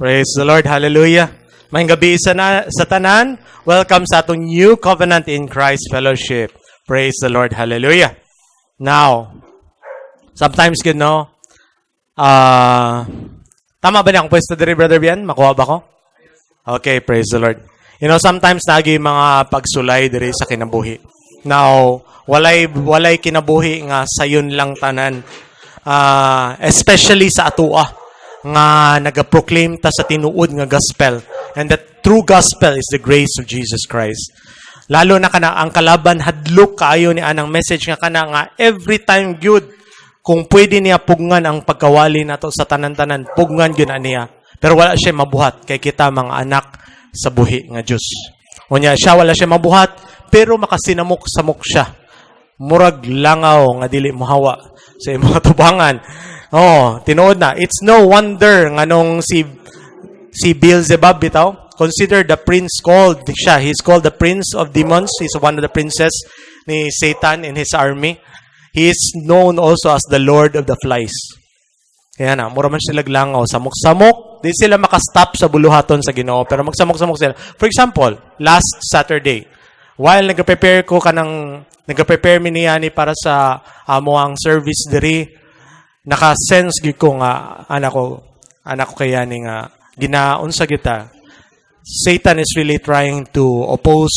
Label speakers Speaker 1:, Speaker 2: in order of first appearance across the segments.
Speaker 1: Praise the Lord. Hallelujah. Maayong gabii sa tanan. Welcome sa atong New Covenant in Christ Fellowship. Praise the Lord. Hallelujah. Now, sometimes tama ba niya akong pwesto diri, Brother Bian? Makuha ba ko? Okay, praise the Lord. Sometimes nagi mga pagsulay diri sa kinabuhi. Now, walay kinabuhi nga sayon lang tanan. Especially sa atoa nga nagaproclaim ta sa tinuod nga gospel. And the true gospel is the grace of Jesus Christ. Lalo na kana ang kalaban, hadlok kaayo ni anang message nga kana nga every time gyud kung pwede niya pugngan ang pagkawali nato sa tanan-tanan, pugngan gyud na niya. Pero wala siya mabuhat kay kita mga anak sa buhi nga Dios. Unya siya, wala siya mabuhat, pero makasinamok-samok siya. Murag langaw nga dili mohawa sa imong tubangan. Oh, tinuod na. It's no wonder nganong si Beelzebub bitaw, considered the prince, called siya. He's called the prince of demons. He's one of the princes ni Satan in his army. He is known also as the Lord of the Flies. Kaya na, mura man sila langaw, samok-samok, di sila makastop sa buluhaton sa Ginoo, pero magsamok-samok sila. For example, last Saturday, while nag-prepare ko kanang nag-prepare mi niya ni para sa amo ang service diri, naka-sense gyud ko nga anak ko kaya ni nga ginaunsa kita. Satan is really trying to oppose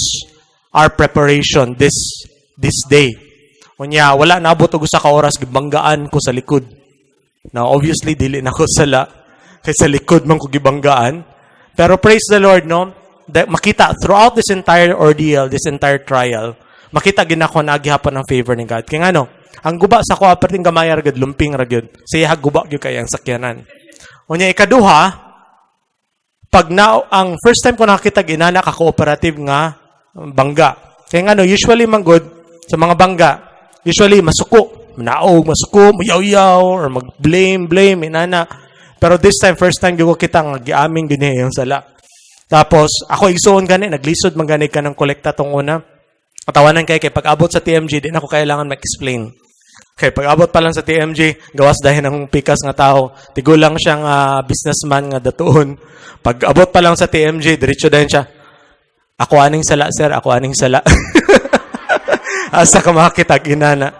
Speaker 1: our preparation this day. Unya, wala naabot og usa ka oras, gibanggaan ko sa likod. Now, obviously, dili na ko sala. Kay sa likod man ko gibanggaan. Pero praise the Lord, no? That makita throughout this entire ordeal, this entire trial, makita ginako na gihapon ang favor ni God. Kaya ngano, ang guba sa ko aperting gamay ra gyud, lumping ra gyud. Sa iya guba gyud kay ang sakyanan. Unya ikaduha, pag na ang first time ko nakita inana ka cooperative nga bangga. Kaya ngano, usually man gud sa mga bangga, usually masuko, manaog, masuko, muyaw-yaw or mag-blame, blame inana. Pero this time, first time gyud ko kita nga giaming gyud niya yung sala. Tapos ako igsuon gani, naglisod man gani ka ng kolekta tong una. Katawanan kay pag abot sa TMG, di na ako kailangan mag-explain. Kay pag abot pa lang sa TMG, gawas dahil ng pikas nga tao. Tigulang siyang businessman nga datuon. Pag abot pa lang sa TMG, diretso dahil siya. "Ako aning sala, sir. Ako aning sala." Asa ka makakita, inana.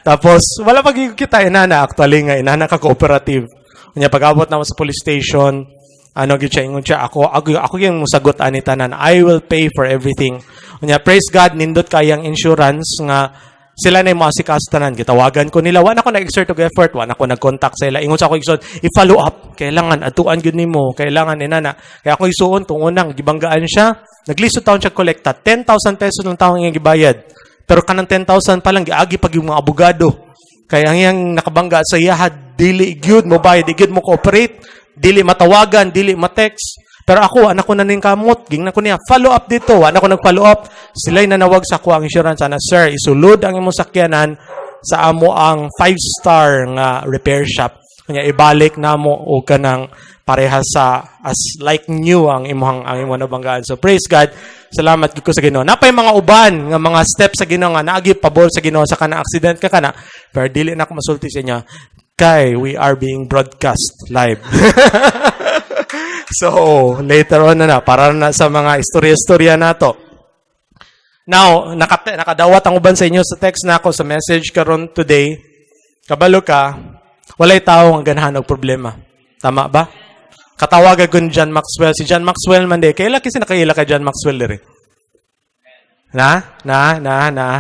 Speaker 1: Tapos, wala pa kita inana. Actually nga, inana ka cooperative. Unya, pag abot na mo sa police station, ano gyud siya, ingon siya, Ako yung musagot ani tanan. I will pay for everything." Unya, praise God, nindot kayang insurance nga sila na yung mga asikaso tanan. Gitawagan ko nila. Wa na ko nag-exert og effort. Wa na ko nag-contact sa ila. Ingon sa ako igsoon, "I-follow up. Kailangan, atuan gyud nimo. Kailangan, inana." Kaya ako isuon, tung unang, gibanggaan siya. Naglisod taon siya kolekta. 10,000 pesos lang taong iyang gibayad. Pero kanang 10,000 pa lang, giagi pag yung mga abogado. Kaya ang iyang nakabangga sa iya, dili gyud mo bayad, di gyud mo cooperate, dili matawagan, dili ma-text. Pero ako, anak ko na ning kamot, gingnan ko niya, "Follow up dito." Anak ko nag-follow up. Sila'y nanawag sa ako ang insurance, ana, "Sir, isulod ang imong sakyanan sa amo ang five-star nga repair shop. Kanya ibalik namo o kanang pareha sa as like new ang imong nabanggaan." So praise God. Salamat gyud ko sa Ginoo. Napay mga uban nga mga steps sa Ginoo nga naagi pabor sa Ginoo sa kana accident ka kana. Pero dili na ako masulti sa inyo kay we are being broadcast live. So, later on na na, para na sa mga istorya-istorya nato. Now, nakadawat ang uban sa inyo sa text na ako, sa message karon today. Kabalo ka, walay tao ang ganahan og problema. Tama ba? Katawagan ko ni John Maxwell. Si John Maxwell man di. Kaila kasi nakaila kay John Maxwell diri? Na? Na? Na? Na?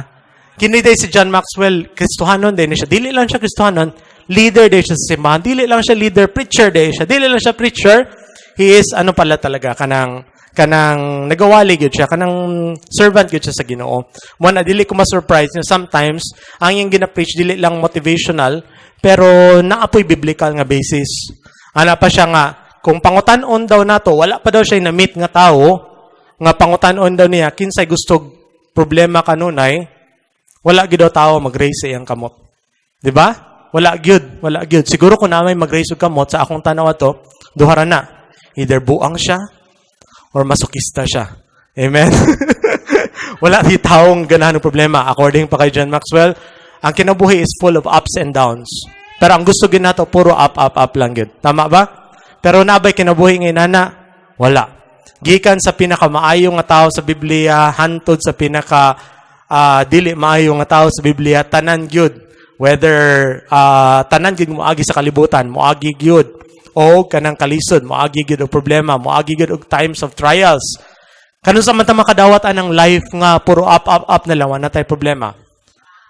Speaker 1: Kini day si John Maxwell, Kristohanon din siya. Dili lang siya Kristohanon, leader day siya sa simbahan. Dili lang siya leader, preacher day siya. Dili lang siya preacher. He is, ano pala talaga, kanang nagawali gyud siya, kanang servant gyud siya sa Ginoo. Mo na dili ko ma-surprise na sometimes ang iyang gina-preach dili lang motivational pero naapoy biblical nga basis. Ana pa siya nga kung pangutan-on daw nato, wala pa daw siya na-meet nga tao nga pangutan-on daw niya kinsay gusto problema kanunay, wala gyud daw tao mag-raise sa iyang kamot. Di ba? Wala gyud, wala gyud. Siguro kung na may mag-raise og kamot sa akong tanaw ato, duha ra na. Either buang siya or masokista siya. Amen? Wala di taong ganahan ng problema. According pa kay John Maxwell, ang kinabuhi is full of ups and downs. Pero ang gusto gyud nato, puro up, up, up lang gyud. Tama ba? Pero naa bay kinabuhi nga inana? Wala. Gikan sa pinakamaayo nga tao sa Biblia hantod sa pinaka dili maayo nga tao sa Biblia, tanan gyud, whether tanan gyud moagi sa kalibutan, moagi gyud o kanang kalisod, moagi gyud og problema, moagi gyud og times of trials. Kanus-a man ta makadawat anang life nga puro up, up, up na lang, wala tay problema?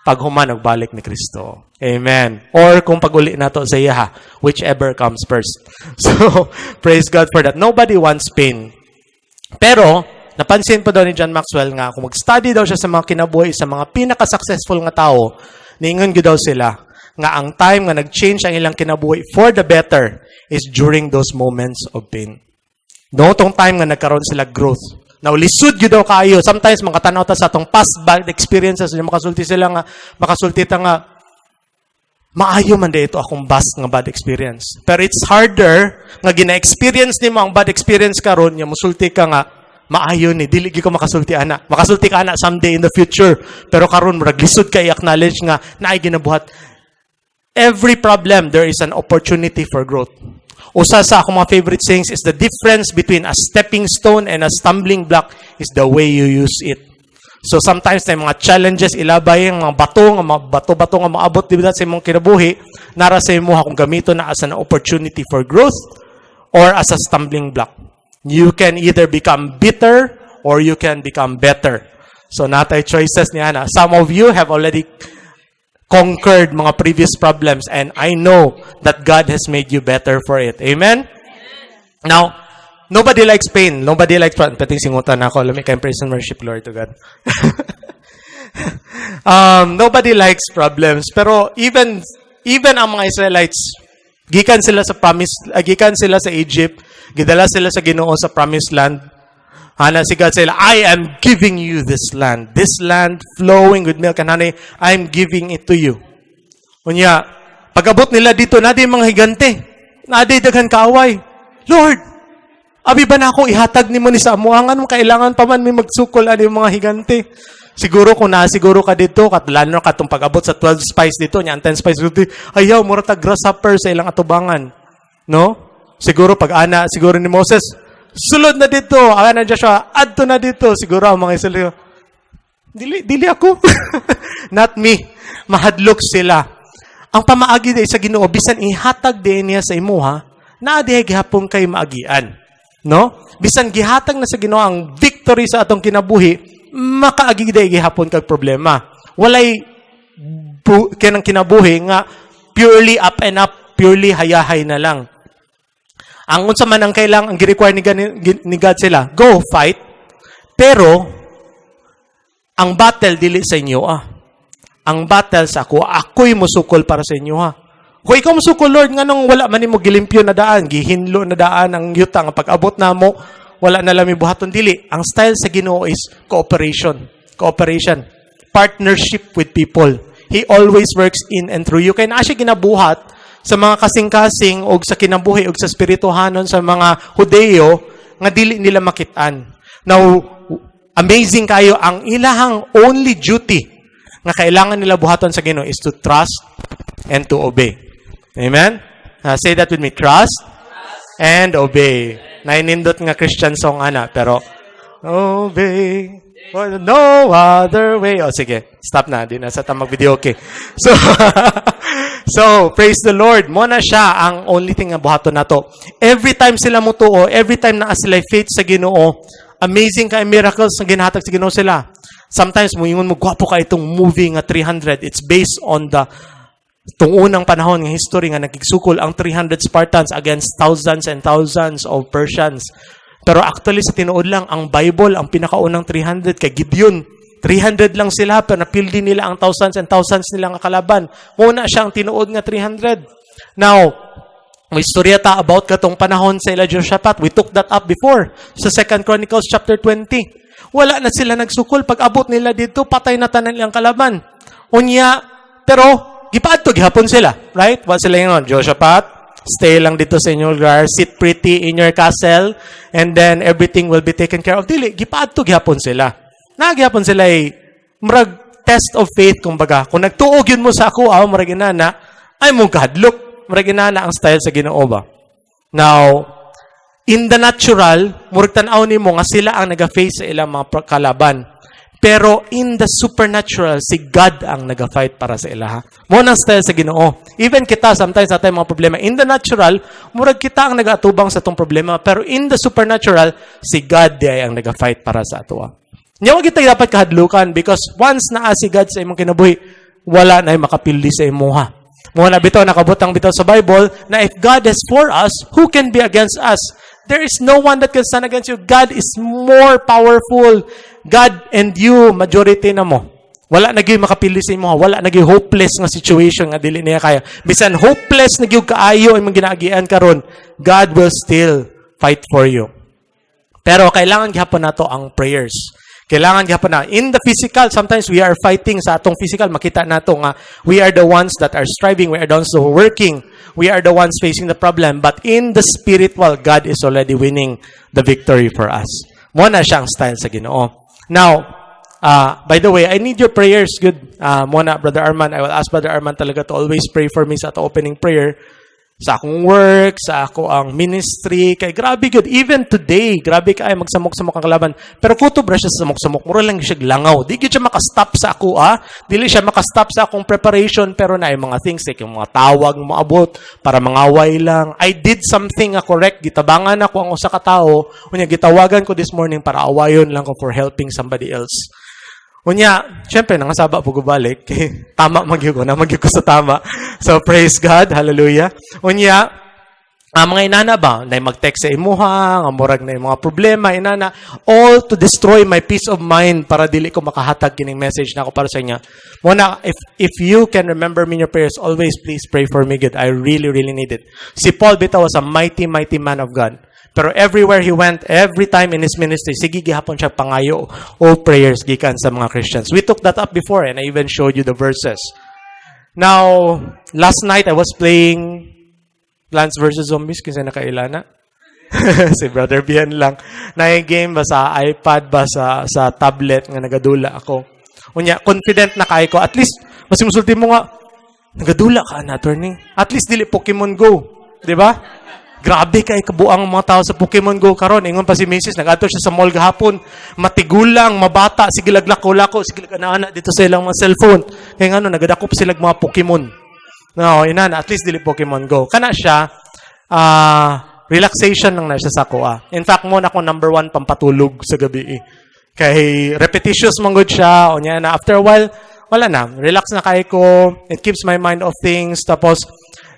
Speaker 1: Paghuman og balik ni Kristo. Amen. Or kung pag-uli nato sa iya, whichever comes first. So, praise God for that. Nobody wants pain. Pero, napansin pa daw ni John Maxwell nga kung mag-study daw siya sa mga kinabuhi sa mga pinaka-successful nga tao, niingon gyud daw sila nga ang time nga nag-change ang ilang kinabuhi for the better is during those moments of pain. No, tong time nga nagkaroon sila growth. Now, lisod gyud daw kaayo. Sometimes makatanaw ta sa atong past bad experiences, yung makasulti sila nga, makasulti ta nga, maayo man dito akong past nga bad experience. Pero it's harder nga gina-experience nimo ang bad experience karon nga musulti ka nga maayo ni, dili gyud ko makasulti ana. Makasulti ka ana someday in the future. Pero karon murag lisod ka i-acknowledge nga naay ginabuhat. Every problem, there is an opportunity for growth. Usa sa akong mga favorite sayings is, "The difference between a stepping stone and a stumbling block is the way you use it." So sometimes na mga challenges ilabay, ang mga bato, nga mga bato-bato nga maabot di ba sa imong kinabuhi, nara sa imo kung gamiton na as an opportunity for growth or as a stumbling block. You can either become bitter or you can become better. So naa tay choices niana. Some of you have already conquered mga previous problems and I know that God has made you better for it. Amen? Now, nobody likes pain. Nobody likes pain. Pating singutan ako. Lami kay praise and worship, Lord to God. Nobody likes problems. Pero even ang mga Israelites, gikan sila sa promise, gikan sila sa Egypt, gidala sila sa Ginoo sa promised land. Ana si God sila, "I am giving you this land. This land flowing with milk and honey, I am giving it to you." Unya, pag-abot nila dito, naa di mga higante. Naa di daghan kaaway. "Lord, abi ba na ako ihatag nimo ni sa amo? Ang anong kailangan pa man may magsukol ani mga higante?" Siguro kung nasiguro ka dito, lalo na katong pag-abot sa 12 spies dito, nya ang 10 spies dito, ayaw, mura tag grasshopper sa ilang atubangan. No? Siguro pag ana, siguro ni Moses, "Sulod na dito." Ana Joshua, "Adto na dito." Siguro ang mga Israel, "Dili, dili ako. Not me." Mahadlok sila. Ang pamaagi di sa Ginoo, bisan ihatag din niya sa imuha, naa dihay gihapon kay maagian. No? Bisan gihatag na sa Ginoo ang victory sa atong kinabuhi, makaagi diay gihapon kag problema. Walay kanang kinabuhi nga purely up and up, purely hayahay na lang. Ang unsa man ang kailang ang gi-require ni God sila, go fight. Pero ang battle dili sa inyo ah. Ang battle sa ako, ako'y musukol para sa inyo ha. Kung ikaw musukol, Lord, nganong wala man nimo gilimpyo na daan, gihinlo na daan ang yuta, nga pag-abot namo, wala na lang mi buhaton? Dili. Ang style sa Ginoo is cooperation. Cooperation. Partnership with people. He always works in and through you. Kaya naa siya ginabuhat sa mga kasing-kasing og sa kinabuhi og sa spirituhanon sa mga Hudeo nga dili nila makit-an. Now, amazing kayo, ang ilahang only duty nga kailangan nila buhaton sa Ginoo is to trust and to obey. Amen? Say that with me. Trust and obey. Nainindot nga Christian song ana, pero obey for no other way. O sige, stop na. Di na sa tamag video. Okay. So, praise the Lord. Mo na siya ang only thing nga buhaton nato. Every time sila mutuo, every time naa sila faith sa Ginoo, amazing kay miracles nga ginahatag sa Ginoo sila. Sometimes moingon mo, gwapo ka itong movie nga 300. It's based on the itong unang panahon ng history nga nagigsukol ang 300 Spartans against thousands and thousands of Persians. Pero actually sa tinuod lang, ang Bible, ang pinakaunang 300 kay Gideon. 300 lang sila pero napildi nila ang thousands and thousands nila nga kalaban. Muna siya ang tinuod nga 300. Now, may istorya ta about katong panahon sa ila Jehoshaphat. We took that up before sa Second Chronicles chapter 20. Wala na sila nagsukol. Pag abot nila dito, patay na tanan ilang kalaban. Unya, pero gipaadto gihapon sila, right? Wa sila ingon, "Jehoshaphat, stay lang dito sa inyong lugar, sit pretty in your castle, and then everything will be taken care of." Dili, gipaadto gihapon sila. Naa gihapon sila ay murag test of faith kumbaga. Kung nagtuo gyud mo sa ako, aw murag inana, ay mo kahadlok. Murag inana ang style sa Ginoo ba. Now, in the natural, murag tan-aw nimo nga sila ang naga-face sa ilang mga kalaban. Pero in the supernatural, si God ang naga-fight para sa ilaha. Mao nang style sa Ginoo. Even kita, sometimes natay mga problema. In the natural, murag kita ang nag-atubang sa atong problema. Pero in the supernatural, si God diay ang naga-fight para sa atoa. Nya wa kita dapat kahadlukan because once naa si God sa imong kinabuhi, wala na makapildi sa imuha. Mao na bitaw nakabutang bitaw sa Bible na if God is for us, who can be against us? There is no one that can stand against you. God is more powerful. God and you, majority na mo. Wala na gyud makapildi sa imo. Wala na gyud hopeless nga situation nga dili niya kaya. Bisan hopeless na gyud kaayo imong ginaagian karon, God will still fight for you. Pero kailangan gihapon nato ang prayers. Kailangan gihapon na in the physical, sometimes we are fighting sa atong physical, makita nato nga we are the ones that are striving, we are the ones who are working, we are the ones facing the problem, but in the spiritual, God is already winning the victory for us. Mao na siya ang style sa Ginoo. Now, by the way, I need your prayers. Good. Mao na, Brother Arman, I will ask Brother Arman talaga to always pray for me sa ato opening prayer, sa akong work, sa ako ang ministry, kay grabe good. Even today, grabe kay magsamok-samok ang kalaban. Pero kutob ra siya sa samok-samok, mura lang siya langaw. Di gyud siya makastop sa ako ah. Dili siya makastop sa akong preparation, pero na mga things like yung mga tawag moabot para mangaway lang. I did something nga correct, gitabangan ako ang usa ka tawo, unya gitawagan ko this morning para awayon lang ko for helping somebody else. Unya, syempre, nangasaba po ko balik. Kay tama man gyud ko, na ko sa tama. So, praise God, hallelujah. Unya, ang mga inana ba, na mag-text sa imuha, nga murag na yung mga problema, inana, all to destroy my peace of mind para dili ko makahatag kining message na ako para sa inyo. Mao na, if you can remember me in your prayers, always please pray for me, good. I really, really need it. Si Paul bitaw was a mighty, mighty man of God. Pero everywhere he went, every time in his ministry, sige gihapon siya pangayo o prayers gikan sa mga Christians. We took that up before and I even showed you the verses. Now, last night I was playing Plants vs. Zombies kasi nakaila na. Si Brother Bian lang. Na game ba sa iPad ba sa tablet nga nagadula ako. Unya, confident na kay ko. At least, mas musulti mo nga, nagadula ka na, attorney. At least dili Pokemon Go. Di ba? Grabe kay kabuang mga tao sa Pokemon Go karon. Ingon pa si Mrs. Nagadto siya sa mall gahapon. Matigulang, mabata, sige laglako-lako, sige ana dito sa ilang mga cellphone. Kaya ngano nagadakop sila mga Pokemon. No, ina at least dili Pokemon Go. Kana siya relaxation lang na siya sa ako. Ah. In fact, mao na ako number one pampatulog sa gabi eh. Kay repetitious man gud siya. Unya na after a while, wala na. Relax na kay ko. It keeps my mind off things. Tapos,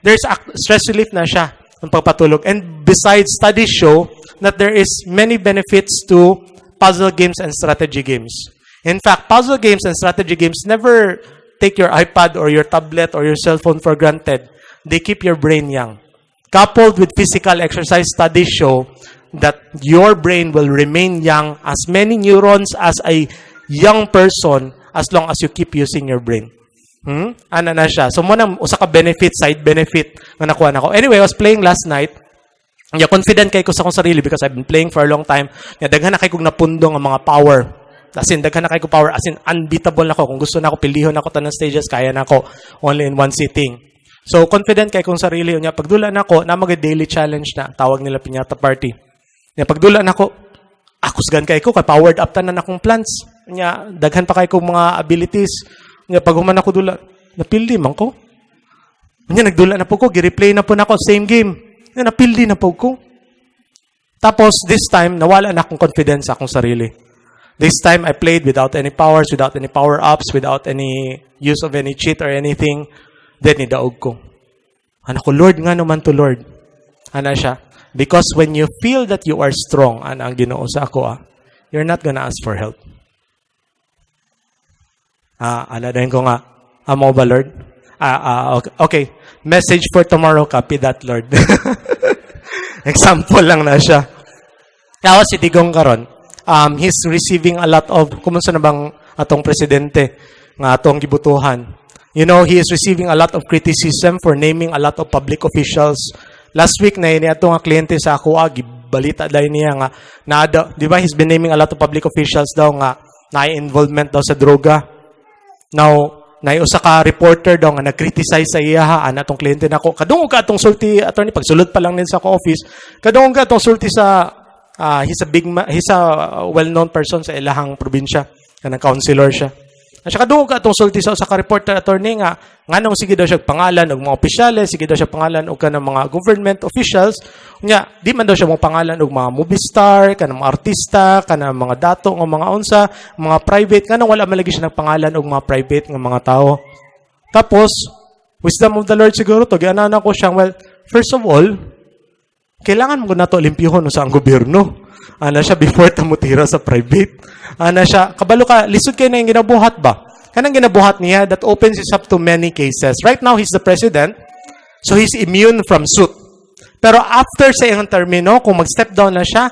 Speaker 1: there's stress relief na siya ng pagpatulog. And besides, studies show that there is many benefits to puzzle games and strategy games. In fact, puzzle games and strategy games, never take your iPad or your tablet or your cell phone for granted. They keep your brain young. Coupled with physical exercise, studies show that your brain will remain young, as many neurons as a young person, as long as you keep using your brain. Ana na siya. So mao na usa ka benefit, side benefit nga nakuha nako. Anyway, I was playing last night. Yeah, confident kay ko sa akong sarili because I've been playing for a long time. Yeah, daghan na kay kog napundo nga mga power. As in, daghan na kay ko power. As in, unbeatable na ko. Kung gusto na ako, pilihon ako tanang stages, kaya na ako only in one sitting. So, confident kay kong sarili. Unya, pagdula na ako, na mag daily challenge na. Tawag nila piñata party. Unya, pagdula na ako, akusgan kay ko, kay powered up tanan akong plants. Unya, daghan pa kay kong mga abilities. Unya, pag human ako dula, napildi man ko. Unya, nagdula na po ko, gi-replay na po nako, same game. Unya, napildi na po ko. Tapos, this time, nawala na akong confidence sa akong sarili. This time, I played without any powers, without any power-ups, without any use of any cheat or anything. Then, nidaog ko. Ana ko, "Lord, nga naman to, Lord?" Ana siya. "Because when you feel that you are strong," ana ang Ginoo sa ako, ah, "you're not gonna ask for help." Ah, ana din ko nga, "Amo ba, Lord?" Ah, ah, okay. Message for tomorrow, copy that, Lord. Example lang na siya. Kaya si Digong karon, he's receiving a lot of, kumusta na bang atong presidente nga atong gibutuhan? He is receiving a lot of criticism for naming a lot of public officials. Last week na ini ato nga kliyente sa ako, ah, gibalita dahil niya nga na di ba, he's been naming a lot of public officials daw nga na involvement daw sa droga. Now, Na usa ka reporter daw nga nag-criticize sa iya ha, ana tong kliyente nako. Kadungog ka atong sulti, attorney, pagsulod pa lang din sa ako office, kadungog ka atong sulti sa he's a well-known person sa ilahang probinsya, kanang councilor siya. At siya, kadungog ka atong sulti sa usa ka reporter, attorney, nga nganong sige daw siya pangalan og mga opisyales, sige daw siya pangalan og kanang mga government officials, nya di man daw siya mo pangalan og mga movie star, kanang mga artista, kanang mga dato nga mga unsa, mga private, nganong wala man lagi siya nagpangalan og mga private nga mga tao. Tapos, wisdom of the Lord siguro to, giananan ko siyang, well, first of all, kailangan mo nato limpyuhon sa ang gobyerno. Ana siya, before ta mutira sa private. Ana siya, kabalo ka, lisod kay na yung ginabuhat ba? Kanang ginabuhat niya, that opens us up to many cases. Right now, he's the president, so he's immune from suit. Pero after sa iyang termino, kung mag-step down na siya,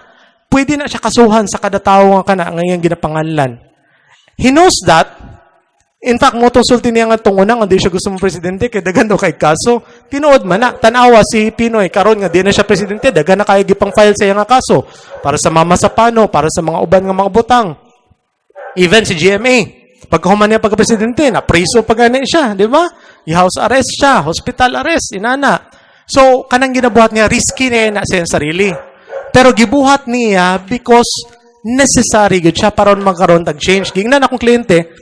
Speaker 1: pwede na siya kasuhan sa kada tao nga kana nga iyang ginapangalan. He knows that. In fact, mo tong sulti niya nga tunguna nga di siya gusto mo presidente kay daghan daw kay kaso. Tinuod man na, tan-awa si PNoy karon nga di na siya presidente, daghan na kayo gipang file sa iya nga kaso para sa Mamasapano, para sa mga uban nga mga butang. Even si GMA, pagkahuman niya pagka-presidente, na preso pa gani siya, di ba? I-house arrest siya, hospital arrest, inana. So, kanang ginabuhat niya, risky na sa iyang sarili. Pero gibuhat niya because necessary gud siya para magkaroon tag change. Gingnan akong kliyente,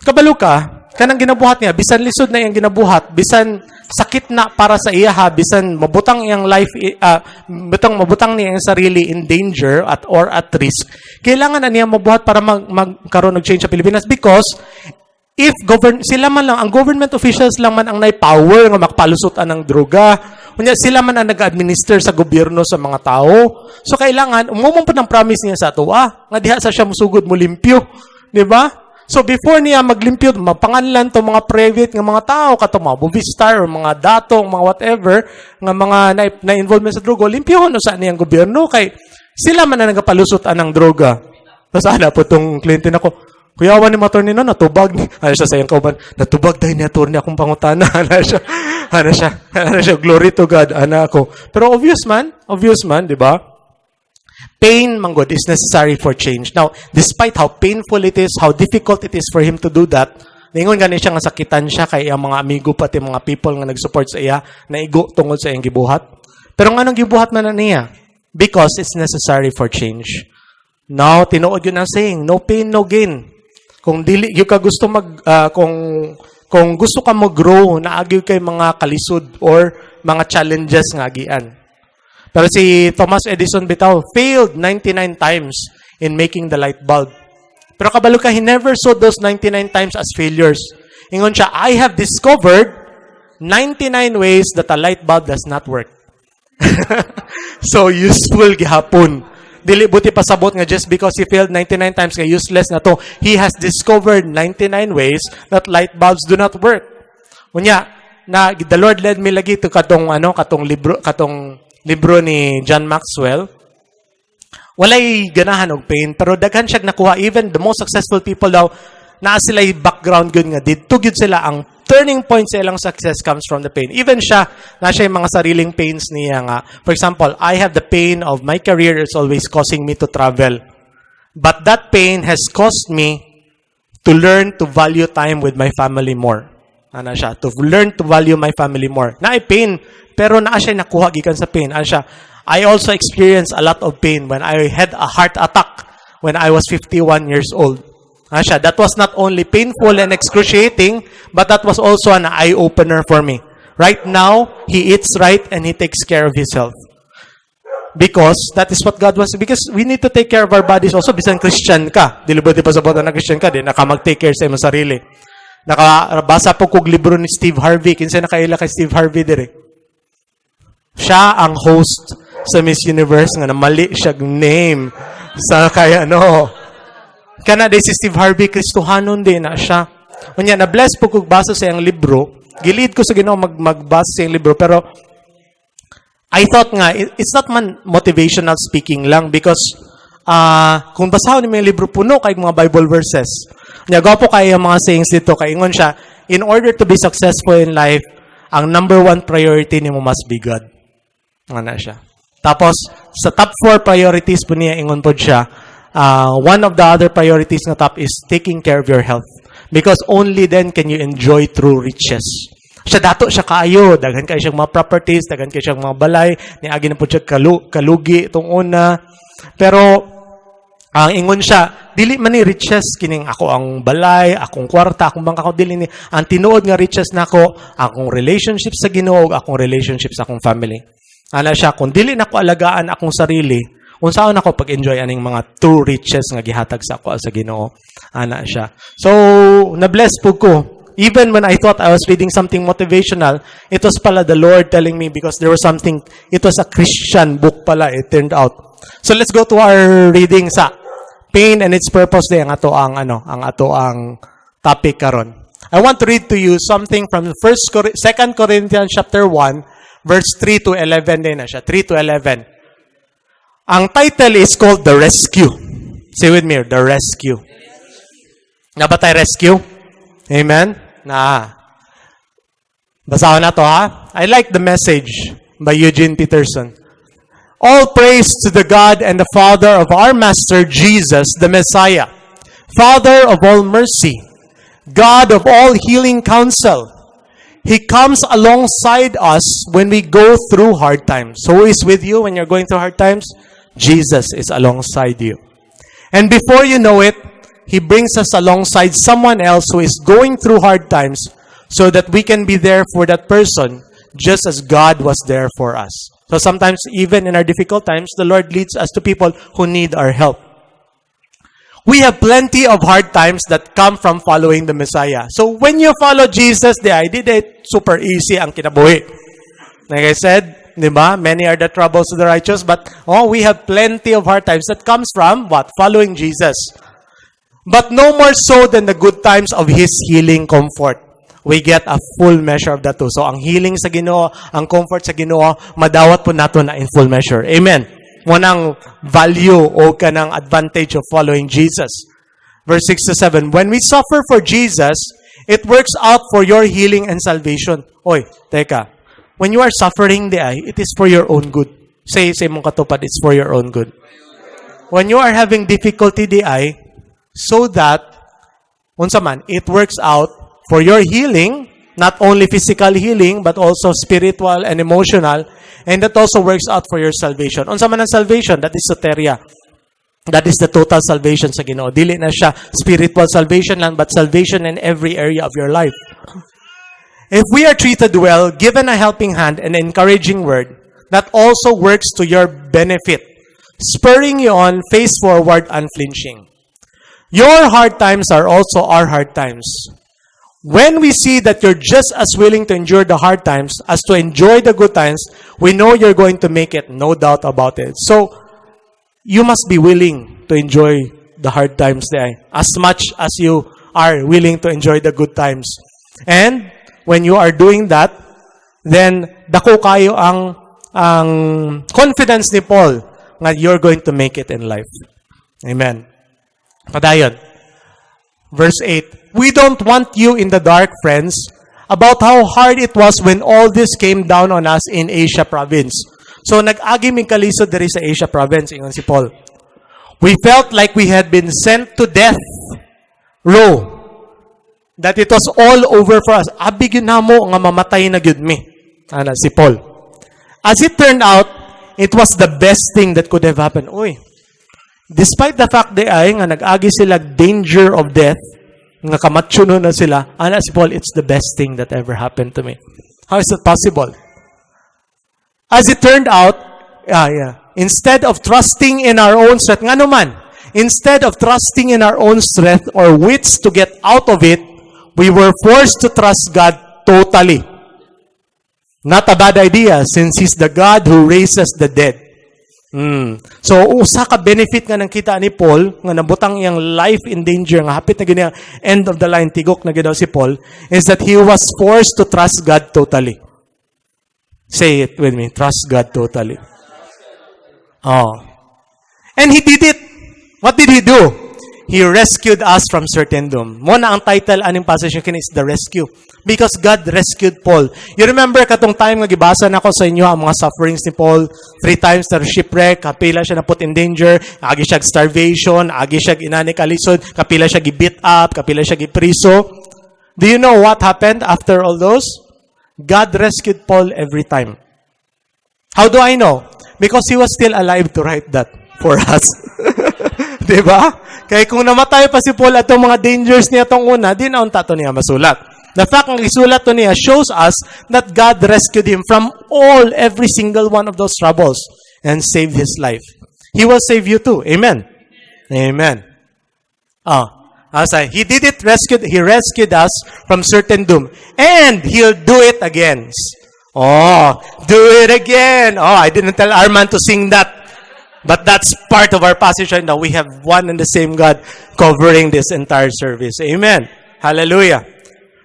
Speaker 1: kabalo ka, kanang ginabuhat niya, bisan lisod na iyang ginabuhat, bisan sakit na para sa iya ha, bisan mabutang iyang life, butang mabutang niya iyang sarili in danger at or at risk, kailangan na niya mabuhat para magkaroon og change sa Pilipinas because if govern sila man lang, ang government officials lang man ang nay power nga makapalusot ang droga. Unya sila man ang nag-administer sa gobyerno sa mga tao. So kailangan umumong pa ng promise niya sa atoa nga diha sa siya musugod mo limpyo, di ba? So before niya maglimpyo, mapanganlan to mga private nga mga tao, kato mga movie star or mga datong mga whatever nga mga na involvement sa droga, limpyohon usa niyang gobyerno kay sila man ang nagapalusot anang droga. Tapos ana po tong kliyente nako, "Kuyawan ni attorney no, natubag ni." Ano siya sa iyang kauban, "Natubag dahil ni attorney akong pangutana." Ano siya, ano siya, ano siya, "Glory to God," ana ako. Pero obvious man, di ba? Pain, manggod, is necessary for change. Now, despite how painful it is, how difficult it is for him to do that, ningon gani siya nga sakitan siya kay ang mga amigo pati mga people nga nag-support sa iya, naigo tungod sa iyang gibuhat. Pero nganong gibuhat man na niya? Because it's necessary for change. Now, tinuod yun ang saying, "No pain, no gain." Kung dili gyud ka gusto mag kung gusto ka mo-grow, naagi kay mga kalisod or mga challenges nga agian. Pero si Thomas Edison bitaw failed 99 times in making the light bulb. Pero kabalo ka, he never saw those 99 times as failures. Ingon siya, "I have discovered 99 ways that a light bulb does not work." So useful gihapon. Dili buti pasabot nga just because he failed 99 times nga useless na to. He has discovered 99 ways that light bulbs do not work. Unya, na the Lord led me lagi to katong ano, katong libro ni John Maxwell. Walay ganahan og pain, pero daghan siya nakuha. Even the most successful people daw, naa sila background gyud nga didto gyud sila, ang turning point sa ilang success comes from the pain. Even siya, na siya yung mga sariling pains niya nga. For example, "I have the pain of my career is always causing me to travel. But that pain has caused me to learn to value time with my family more." Ana siya, "To learn to value my family more." Naay pain, pero naa siya nakuha gikan sa pain. Ana siya, "I also experienced a lot of pain when I had a heart attack when I was 51 years old." Ana siya, "That was not only painful and excruciating, but that was also an eye-opener for me." Right now, he eats right and he takes care of his health. Because that is what God wants. Because we need to take care of our bodies also. Bisan Christian ka. Dili ba di pa sa na Christian ka, di na ka mag-take care sa imong sarili. Nakabasa po kog libro ni Steve Harvey. Kinsa nakaila kay Steve Harvey dire? Siya ang host sa Miss Universe nga namali siya name sa kay ano. Kana day si Steve Harvey, Kristohanon din na siya. Unya na bless po kog basa sa iyang libro. Gi-lead ko sa Ginoo magbasa sa iyang libro, pero I thought nga it's not man motivational speaking lang because kung basahon nimo yung libro, puno kay mga Bible verses. Nya gwapo kay ang mga sayings dito kay ingon siya, in order to be successful in life, ang number one priority nimo must be God. Ana siya. Tapos sa top four priorities po niya, ingon po siya, one of the other priorities nga top is taking care of your health. Because only then can you enjoy true riches. Siya dato siya kaayo, daghan kaayo siyang mga properties, daghan kaayo siyang mga balay, niagi na pud siya kalugi itong una. Pero ang ingon siya, dili man ni riches kining ako ang balay, akong kwarta, akong bangka ko, dili ni ang tinuod nga riches nako, akong relationship sa Ginoo, akong relationship sa akong family. Ana siya, kung dili nako alagaan akong sarili, unsaon ako pag-enjoy aning mga true riches nga gihatag sa ako sa Ginoo? Ana siya. So, na-bless pud ko. Even when I thought I was reading something motivational, it was pala the Lord telling me because there was something, it was a Christian book pala, it turned out. So let's go to our reading sa pain and its purpose day ang ato ang ano, ang ato ang topic karon. I want to read to you something from 2 Corinthians chapter 1 verse 3 to 11 din na siya, 3 to 11. Ang title is called "The Rescue." Say with me, "The Rescue." Naa ba tay rescue? Amen? Na. Basahon na to ha. I like The Message by Eugene Peterson. "All praise to the God and the Father of our Master Jesus, the Messiah, Father of all mercy, God of all healing counsel. He comes alongside us when we go through hard times." So who is with you when you're going through hard times? Jesus is alongside you. "And before you know it, He brings us alongside someone else who is going through hard times so that we can be there for that person just as God was there for us." So sometimes, even in our difficult times, the Lord leads us to people who need our help. "We have plenty of hard times that come from following the Messiah." So when you follow Jesus, the idea that super easy ang kinabuhi. Like I said, di ba? Many are the troubles of the righteous, but oh, we have plenty of hard times that comes from what? Following Jesus. "But no more so than the good times of His healing comfort." We get a full measure of that too. So ang healing sa Ginoo, ang comfort sa Ginoo, madawat pud nato na in full measure. Amen. Mao nang value o kanang advantage of following Jesus. Verse 6 to 7. "When we suffer for Jesus, it works out for your healing and salvation." Oy, teka. When you are suffering diay, it is for your own good. Say, sa imong katupad, "It's for your own good." When you are having difficulty diay, so that, unsa man, it works out for your healing, not only physical healing, but also spiritual and emotional, and that also works out for your salvation. Unsa man ang salvation? That is soteria. That is the total salvation sa Ginoo. Dili na siya spiritual salvation lang, but salvation in every area of your life. "If we are treated well, given a helping hand and encouraging word, that also works to your benefit, spurring you on, face forward, unflinching. Your hard times are also our hard times. When we see that you're just as willing to endure the hard times as to enjoy the good times, we know you're going to make it, no doubt about it." So, you must be willing to enjoy the hard times there as much as you are willing to enjoy the good times. And when you are doing that, then dako kaayo ang confidence ni Paul nga you're going to make it in life. Amen. Padayon. Verse 8. "We don't want you in the dark, friends, about how hard it was when all this came down on us in Asia province." So nag-agi mig kalisod diri sa Asia province, ingon si Paul. "We felt like we had been sent to death row. That it was all over for us." Abi gyud namo nga mamatay na gyud mi. Ana si Paul. "As it turned out, it was the best thing that could have happened." Uy, despite the fact diay nga nag-agi sila danger of death, nga kamatsuno na sila, ana si Paul, "It's the best thing that ever happened to me." How is it possible? "As it turned out," yeah, "instead of trusting in our own strength," ngano man, "instead of trusting in our own strength or wits to get out of it, we were forced to trust God totally. Not a bad idea since He's the God who raises the dead." So, usa ka benefit nga nakita ni Paul, nga nabutang iyang life in danger, nga hapit na gani end of the line, tigok na gyud si Paul, is that he was forced to trust God totally. Say it with me, "Trust God totally." Oh. And he did it. What did he do? He rescued us from certain doom. Mao na ang title aning passage kini is "The Rescue." Because God rescued Paul. You remember katong time nga gibasa nako sa inyo ang mga sufferings ni Paul, three times na shipwreck, kapila siya na put in danger, agi siya starvation, agi siya inani kalisod, kapila siya gi-beat up, kapila siya gipriso. Do you know what happened after all those? God rescued Paul every time. How do I know? Because he was still alive to write that for us. 'Di ba? Kaya kung namatay pa si Paul atong mga dangers niya tong una, di na unta to niya masulat. The fact nga gisulat to niya shows us that God rescued him from all, every single one of those troubles and saved his life. He will save you too. Amen. Amen. Ah, asa, he did it, rescued, he rescued us from certain doom. And he'll do it again. Oh, do it again. Oh, I didn't tell Arman to sing that. But that's part of our passage right now. We have one and the same God covering this entire service. Amen. Hallelujah.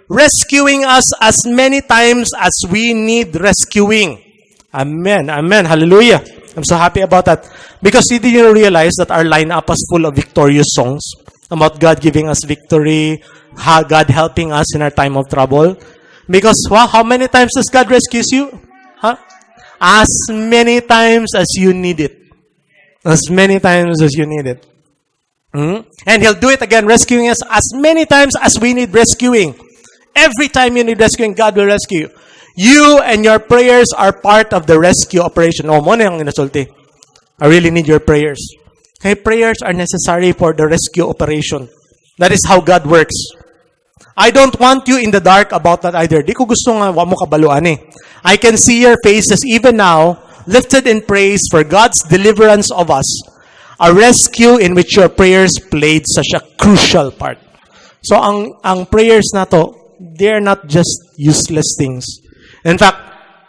Speaker 1: Rescuing us as many times as we need rescuing. Amen. Amen. Hallelujah. I'm so happy about that. Because did you realize that our lineup was full of victorious songs about God giving us victory, how God helping us in our time of trouble? Because, well, how many times does God rescue you? Huh? As many times as you need it. As many times as you need it. And He'll do it again, rescuing us as many times as we need rescuing. Every time you need rescuing, God will rescue you. You and your prayers are part of the rescue operation. Oh, mao na yung inasulti. I really need your prayers. Okay, prayers are necessary for the rescue operation. That is how God works. I don't want you in the dark about that either. Di ko gusto nga wa mo kabalo ani. I can see your faces even now, lifted in praise for God's deliverance of us, a rescue in which your prayers played such a crucial part. So ang prayers nato, they're not just useless things. In fact,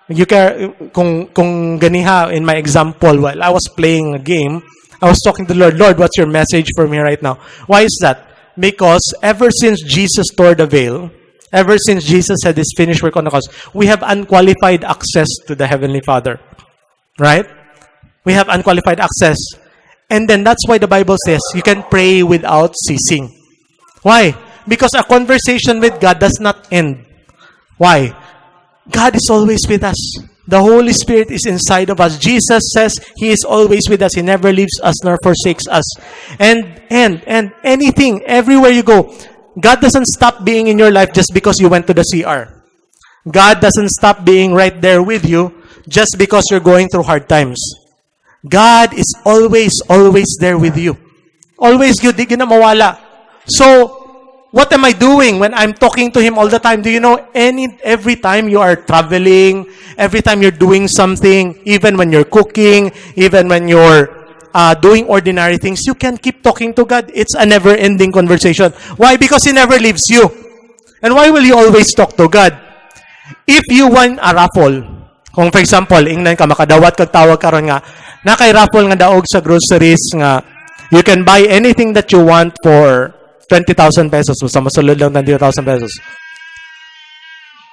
Speaker 1: you can kung ganiha in my example, while I was playing a game, I was talking to the Lord, "Lord, what's your message for me right now?" Why is that? Because ever since Jesus tore the veil, ever since Jesus had his finished work on the cross, we have unqualified access to the Heavenly Father. Right? We have unqualified access. And then that's why the Bible says you can pray without ceasing. Why? Because a conversation with God does not end. Why? God is always with us. The Holy Spirit is inside of us. Jesus says He is always with us. He never leaves us nor forsakes us. And anything, everywhere you go, God doesn't stop being in your life just because you went to the CR. God doesn't stop being right there with you just because you're going through hard times. God is always, always there with you. Always yun, di na mawala. So, what am I doing when I'm talking to Him all the time? Do you know any every time you are traveling, every time you're doing something, even when you're cooking, even when you're doing ordinary things, you can keep talking to God. It's a never-ending conversation. Why? Because He never leaves you. And why will you always talk to God? If you won a raffle, kung for example, ingnan ka, makadawat kag tawag karon nga, naa kay raffle nga daog sa groceries nga, you can buy anything that you want for 20,000 pesos. Basta masulod lang ng 20,000 pesos.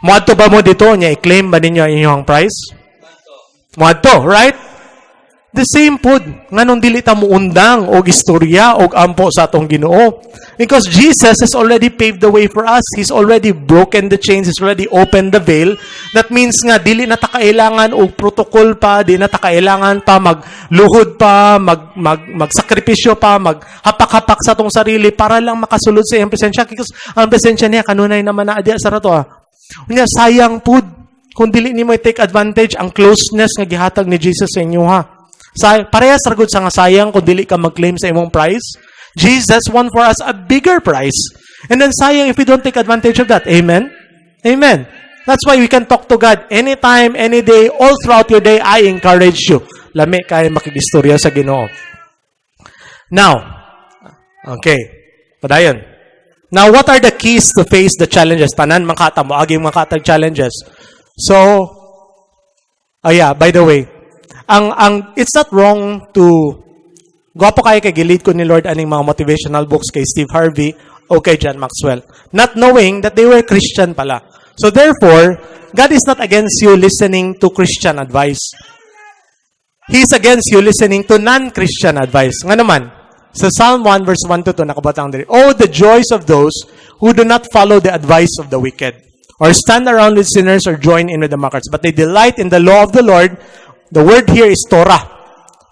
Speaker 1: Muadto ba mo didto niya, i-claim ba ninyo ang inyong prize? Muadto, right? The same pod. Nganong dili ta muundang og istorya og ampo sa atong Ginoo? Because Jesus has already paved the way for us. He's already broken the chains. He's already opened the veil. That means nga dili na ta kailangan og protocol pa, di na ta kailangan pa magluhod pa, magsakripisyo pa, maghapak-hapak sa atong sarili para lang makasulod sa iyang presensya. Because ang presensya niya kanunay naman na diya sa rato ah. Unya, sayang pud kung dili nimo i-take advantage ang closeness nga gihatag ni Jesus sa inyo ha. Sa parehas ra gud sa nga sayang kung dili ka mag-claim sa imong prize. Jesus won for us a bigger prize. And then sayang if we don't take advantage of that. Amen? Amen. That's why we can talk to God anytime, any day, all throughout your day. I encourage you. Lami kay makigistorya sa Ginoo. Now, okay. Padayon. Now, what are the keys to face the challenges? Tanan man kata mo, agi man katag challenges. So, oh yeah, by the way, ang it's not wrong to gwapo kay kay gi-lead ko ni Lord aning mga motivational books kay Steve Harvey o kay John Maxwell, not knowing that they were Christian pala. So therefore, God is not against you listening to Christian advice. He's against you listening to non-Christian advice. Nga naman, Sa Psalm 1 verse 1 to 2, nakabutang diri. "Oh, the joys of those who do not follow the advice of the wicked, or stand around with sinners, or join in with the mockers. But they delight in the law of the Lord." The word here is Torah.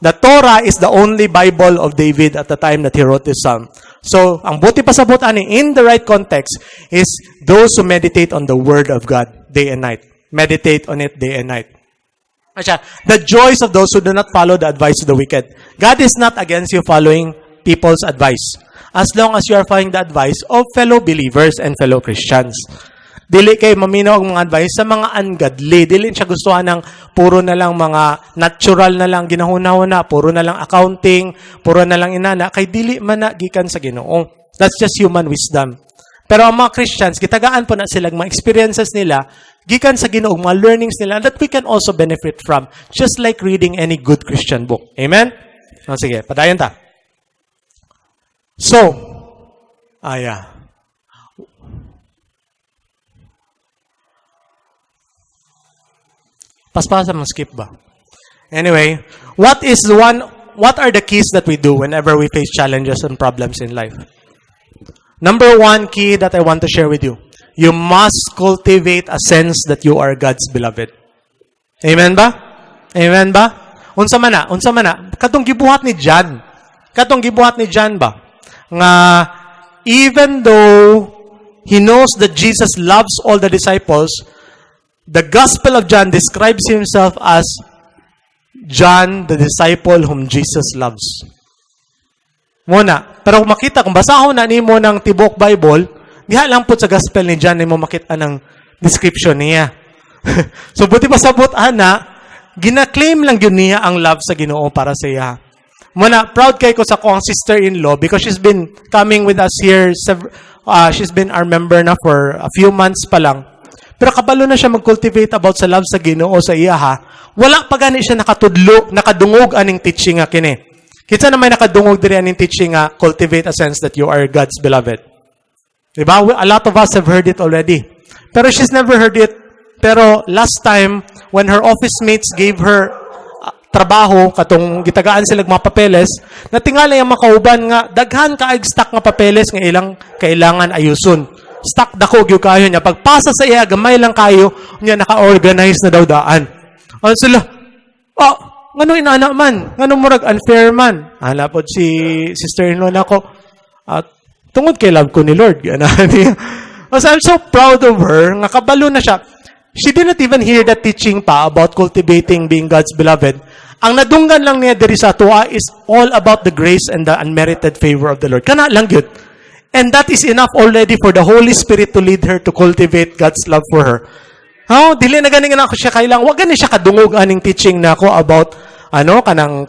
Speaker 1: The Torah is the only Bible of David at the time that he wrote this psalm. So, ang buot ipasabot ani in the right context is those who meditate on the Word of God day and night. Meditate on it day and night. Asya, the joys of those who do not follow the advice of the wicked. God is not against you following people's advice, as long as you are following the advice of fellow believers and fellow Christians. Dili kay maminaw ang mga advice sa mga ungodly. Dili siya gustuhan ng puro na lang mga natural na lang ginahuna-huna, puro na lang accounting, puro na lang inana, kay dili man na gikan sa Ginoo. That's just human wisdom. Pero ang mga Christians, gitagaan po na sila mga experiences nila, gikan sa Ginoo, mga learnings nila that we can also benefit from, just like reading any good Christian book. Amen? O, sige, padayon ta. So, yeah. Paspasa mo skip ba? Anyway, what are the keys that we do whenever we face challenges and problems in life? Number one key that I want to share with you: you must cultivate a sense that you are God's beloved. Amen ba? Amen ba? Unsa man na? Unsa man na? Katong gibuhat ni John. Katong gibuhat ni John ba? Nga even though he knows that Jesus loves all the disciples, the Gospel of John describes himself as John, the disciple whom Jesus loves. Muna. Pero kung makita, kung basahon na nimo ng tibok Bible, diha lang po sa Gospel ni John nimo makita ng description niya. So, buot ipasabot ana, gina-claim lang yun niya ang love sa Ginoo para sa iya. Muna, proud kay ko sa akong sister-in-law because she's been coming with us here, she's been our member na for a few months pa lang. Pero kabalo na siya mag-cultivate about sa love sa Ginoo sa iya ha. Wala pa gani siya nakatudlo, nakadungog aning teaching nga kini. Kinsa na may nakadungog diri aning teaching nga cultivate a sense that you are God's beloved? Diba? A lot of us have heard it already. Pero she's never heard it. Pero last time, when her office mates gave her trabaho, katong gitagaan sila mga papeles, natingala yung makauban nga, daghan kaayog stock nga papeles nga ilang kailangan ayuson. Stock dako gyud kayo niya. Pagpasa sa iya, gamay lang kayo, niya naka-organize na daw daan. Ano sila? Oh, ngano inana man? Ngano murag unfair man? Ana pod si sister-in-law nako. At tungod kay love ko ni Lord. Gana niya. So I'm so proud of her. Nga kabalo na siya. She didn't even hear that teaching pa about cultivating being God's beloved. Ang nadunggan lang niya diri sa atoa is all about the grace and the unmerited favor of the Lord. Kana lang gyud. And that is enough already for the Holy Spirit to lead her to cultivate God's love for her. Oh, dili na gani nga ako siya kailang. Wa gani siya kadungog aning teaching nako about ano kanang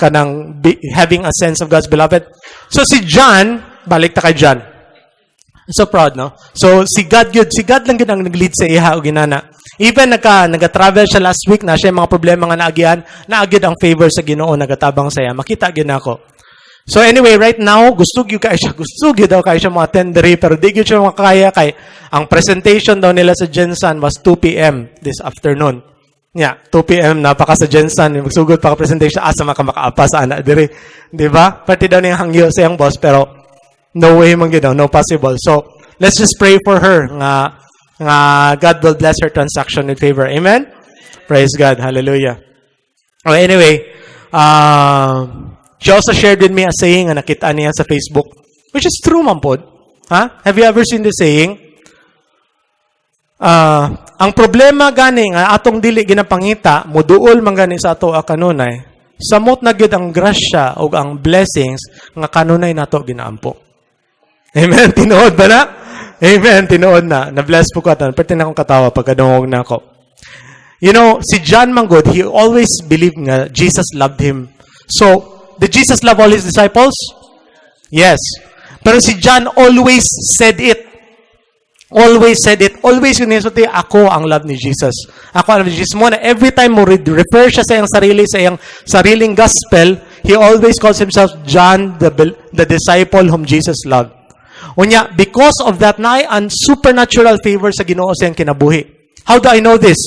Speaker 1: having a sense of God's beloved. So si John, balik ta kay John. I'm so proud, no? So si God gyud, si God lang gyud ang nag-lead sa iya og inana. Even nagka-travel siya last week na siya mga problema nga naagian, naagid ang favor sa Ginoo nagatabang sa iya. Makita gyud nako. So anyway, right now, gusto gyud kay siya, gusto gyud daw kay siya mo-attend diri, pero di gyud siya makaya kay ang presentation daw nila sa GenSan was 2 p.m. this afternoon. Yeah, 2 p.m. napaka sa GenSan, magsugod pa ka presentation, asa man ka makaapa sa ana diri. Di ba? Pati daw niyang hangyo sa iyang boss, pero no way man gyud daw, no possible. So, let's just pray for her nga God will bless her transaction with favor. Amen? Praise God. Hallelujah. Well, anyway, she also shared with me a saying nga nakita niya sa Facebook, which is true man pod. Ha? Have you ever seen this saying? Ang problema gani nga atong dili ginapangita, muduol man gani sa ato kanunay, samot na gyud ang grasya o ang blessings nga kanunay nato ginaampo. Amen. Tinuod ba na? Amen. Tinuod na. Na-bless po ko atan. Perti na akong katawa pagkadungog na ako. Si John Manggod, he always believed nga Jesus loved him. So, did Jesus love all his disciples? Yes. Pero si John always said it. Always said it. Always yun niya, ako ang love ni Jesus. Ako ang love ni Jesus. Mo na every time mo refer siya sa iyang sarili, sa iyang sariling gospel, he always calls himself John, the disciple whom Jesus loved. Unya, because of that, naay ang supernatural favor sa Ginoo sa iyang kinabuhi. How do I know this?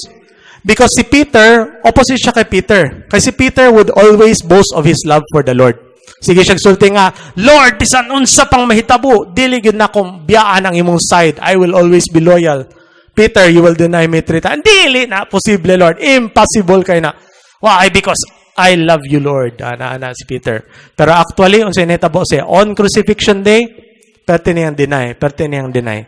Speaker 1: Because si Peter, opposite siya kay Peter. Kasi si Peter would always boast of his love for the Lord. Sige siya sulti nga, "Lord, bisan unsa pang mahitabo, dili gyud nako biyaan ang imong side. I will always be loyal." "Peter, you will deny me three times." "Dili na posible, Lord. Impossible kay na." "Why?" "Because I love you, Lord." Ana, ana si Peter. Pero actually, unsay nahitabo siya, on crucifixion day, perte niyang deny, perte niyang deny.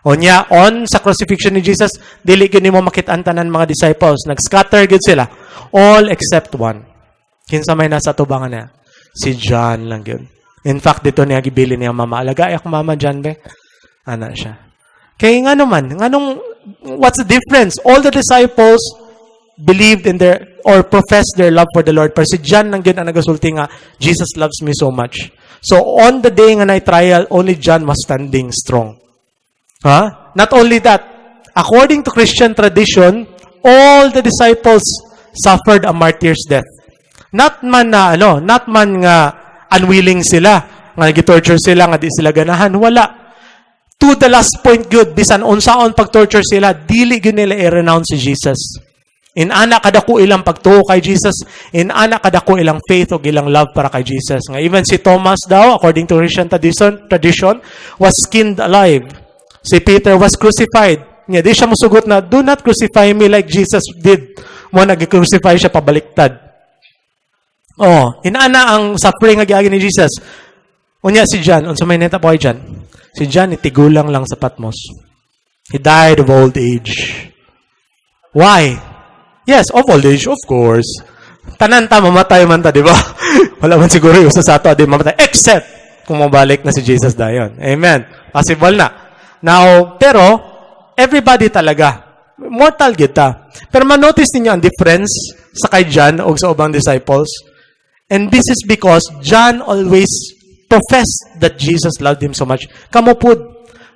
Speaker 1: Unya, on sa crucifixion ni Jesus, dili gyud nimo makit-an tanan mga disciples. Nag-scatter gyud sila. All except one. Kinsa may nasa tubangan niya? Si John lang yun. In fact, dito niya gibilin niya mama. "Alaga ako, Mama John, be." Ana siya. Kaya nga naman, nganong, what's the difference? All the disciples believed in their, or professed their love for the Lord. Pero si John lang yun ang nagasulti nga, "Jesus loves me so much." So, on the day nga na trial, only John was standing strong. Huh? Not only that, according to Christian tradition, all the disciples suffered a martyr's death. Not man na ano, not man nga unwilling sila, nga gi-torture sila, nga di sila ganahan, wala. To the last point good, bisan unsaon pag-torture sila, dili gyud nila i-renounce si Jesus. In-ana kadako ilang pagtuo kay Jesus, in-ana kadako ilang faith o ilang love para kay Jesus. Nga even si Thomas daw, according to Christian tradition, was skinned alive. Si Peter was crucified. Nga di siya musugot na, "Do not crucify me like Jesus did." Mo nag-crucify siya pabaliktad. Oh, inana ang suffering nga giagi ni Jesus. Unya si John, unsa may nahitabo kay John? Si John itigulang lang sa Patmos. He died of old age. Why? Yes, of old age, of course. Tanan ta mamatay man ta, di ba? Wala man siguro yung usa sa ato di mamatay except kung mabalik na si Jesus dayon. Amen. Possible na. Now, pero everybody talaga mortal gyud ta. Pero ma-notice ninyo ang difference sa kay John o sa ubang disciples. And this is because John always professed that Jesus loved him so much. Kamo pud,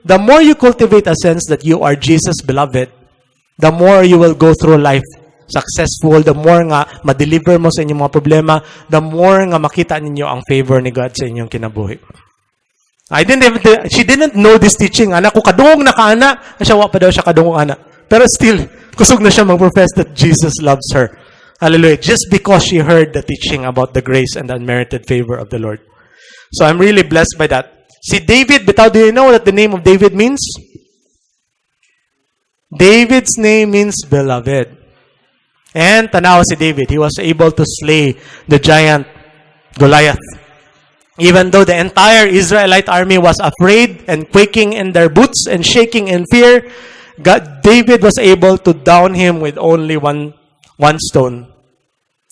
Speaker 1: the more you cultivate a sense that you are Jesus' beloved, the more you will go through life successful, the more nga ma-deliver mo sa inyong mga problema, the more nga makita ninyo ang favor ni God sa inyong kinabuhi. I didn't even, she didn't know this teaching. Anak ko, kadungog na kaana. Siya, wa pa daw siya kadungog ana. Pero still, kusog na siya mag-profess that Jesus loves her. Hallelujah. Just because she heard the teaching about the grace and the unmerited favor of the Lord. So I'm really blessed by that. Si David, bitaw, do you know what the name of David means? David's name means beloved. And tanaw si David, he was able to slay the giant Goliath. Even though the entire Israelite army was afraid and quaking in their boots and shaking in fear, God, David was able to down him with only one stone.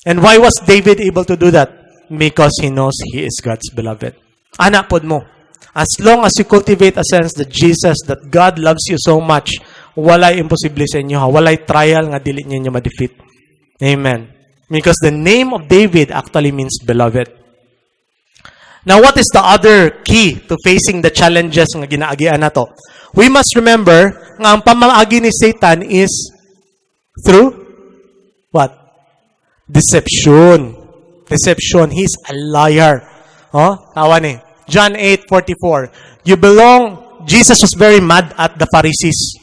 Speaker 1: And why was David able to do that? Because he knows he is God's beloved. Ana pod mo. As long as you cultivate a sense that Jesus, that God loves you so much, walay imposible sa inyo ha. Walay trial nga dili ninyo ma-defeat. Amen. Because the name of David actually means beloved. Now, what is the other key to facing the challenges nga ginaagian nato? We must remember nga ang pamaagi ni Satan is through what? Deception. Deception. He's a liar. Oh, tawa ni. John 8:44. You belong. Jesus was very mad at the Pharisees.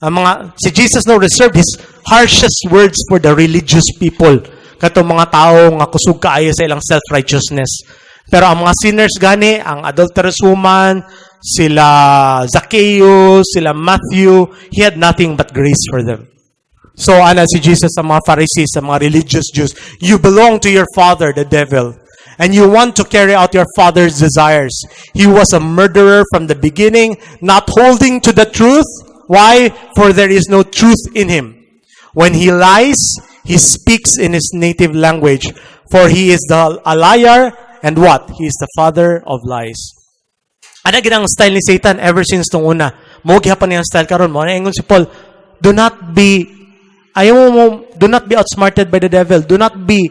Speaker 1: Ang mga si Jesus no reserved his harshest words for the religious people. Katong mga tao nga kusog kaayo sa ilang self-righteousness. Pero ang mga sinners gani, ang adulterous woman, sila Zacchaeus, sila Matthew, he had nothing but grace for them. So, ana si Jesus sa mga Pharisees, sa mga religious Jews, "You belong to your father, the devil, and you want to carry out your father's desires. He was a murderer from the beginning, not holding to the truth. Why? For there is no truth in him. When he lies, he speaks in his native language, for he is a liar, and what? He is the father of lies." Ana gid ang style ni Satan ever since nung una. Mo gihapon niyang style karon mo. Ingon si Paul, do not be ayaw mo, do not be outsmarted by the devil. Do not be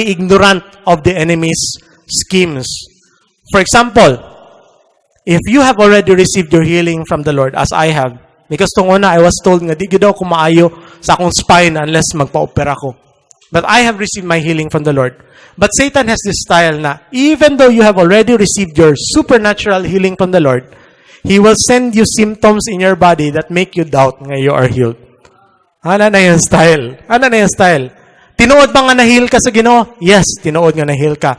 Speaker 1: ignorant of the enemy's schemes. For example, if you have already received your healing from the Lord, as I have, because tung una, I was told nga di gyud ako maayo sa akong spine unless magpa-opera ko. But I have received my healing from the Lord. But Satan has this style na even though you have already received your supernatural healing from the Lord, he will send you symptoms in your body that make you doubt nga you are healed. Ana na yung style. Ana na yung style. Tinuod ba nga na-heal ka sa Ginoo? Yes, tinuod nga na-heal ka.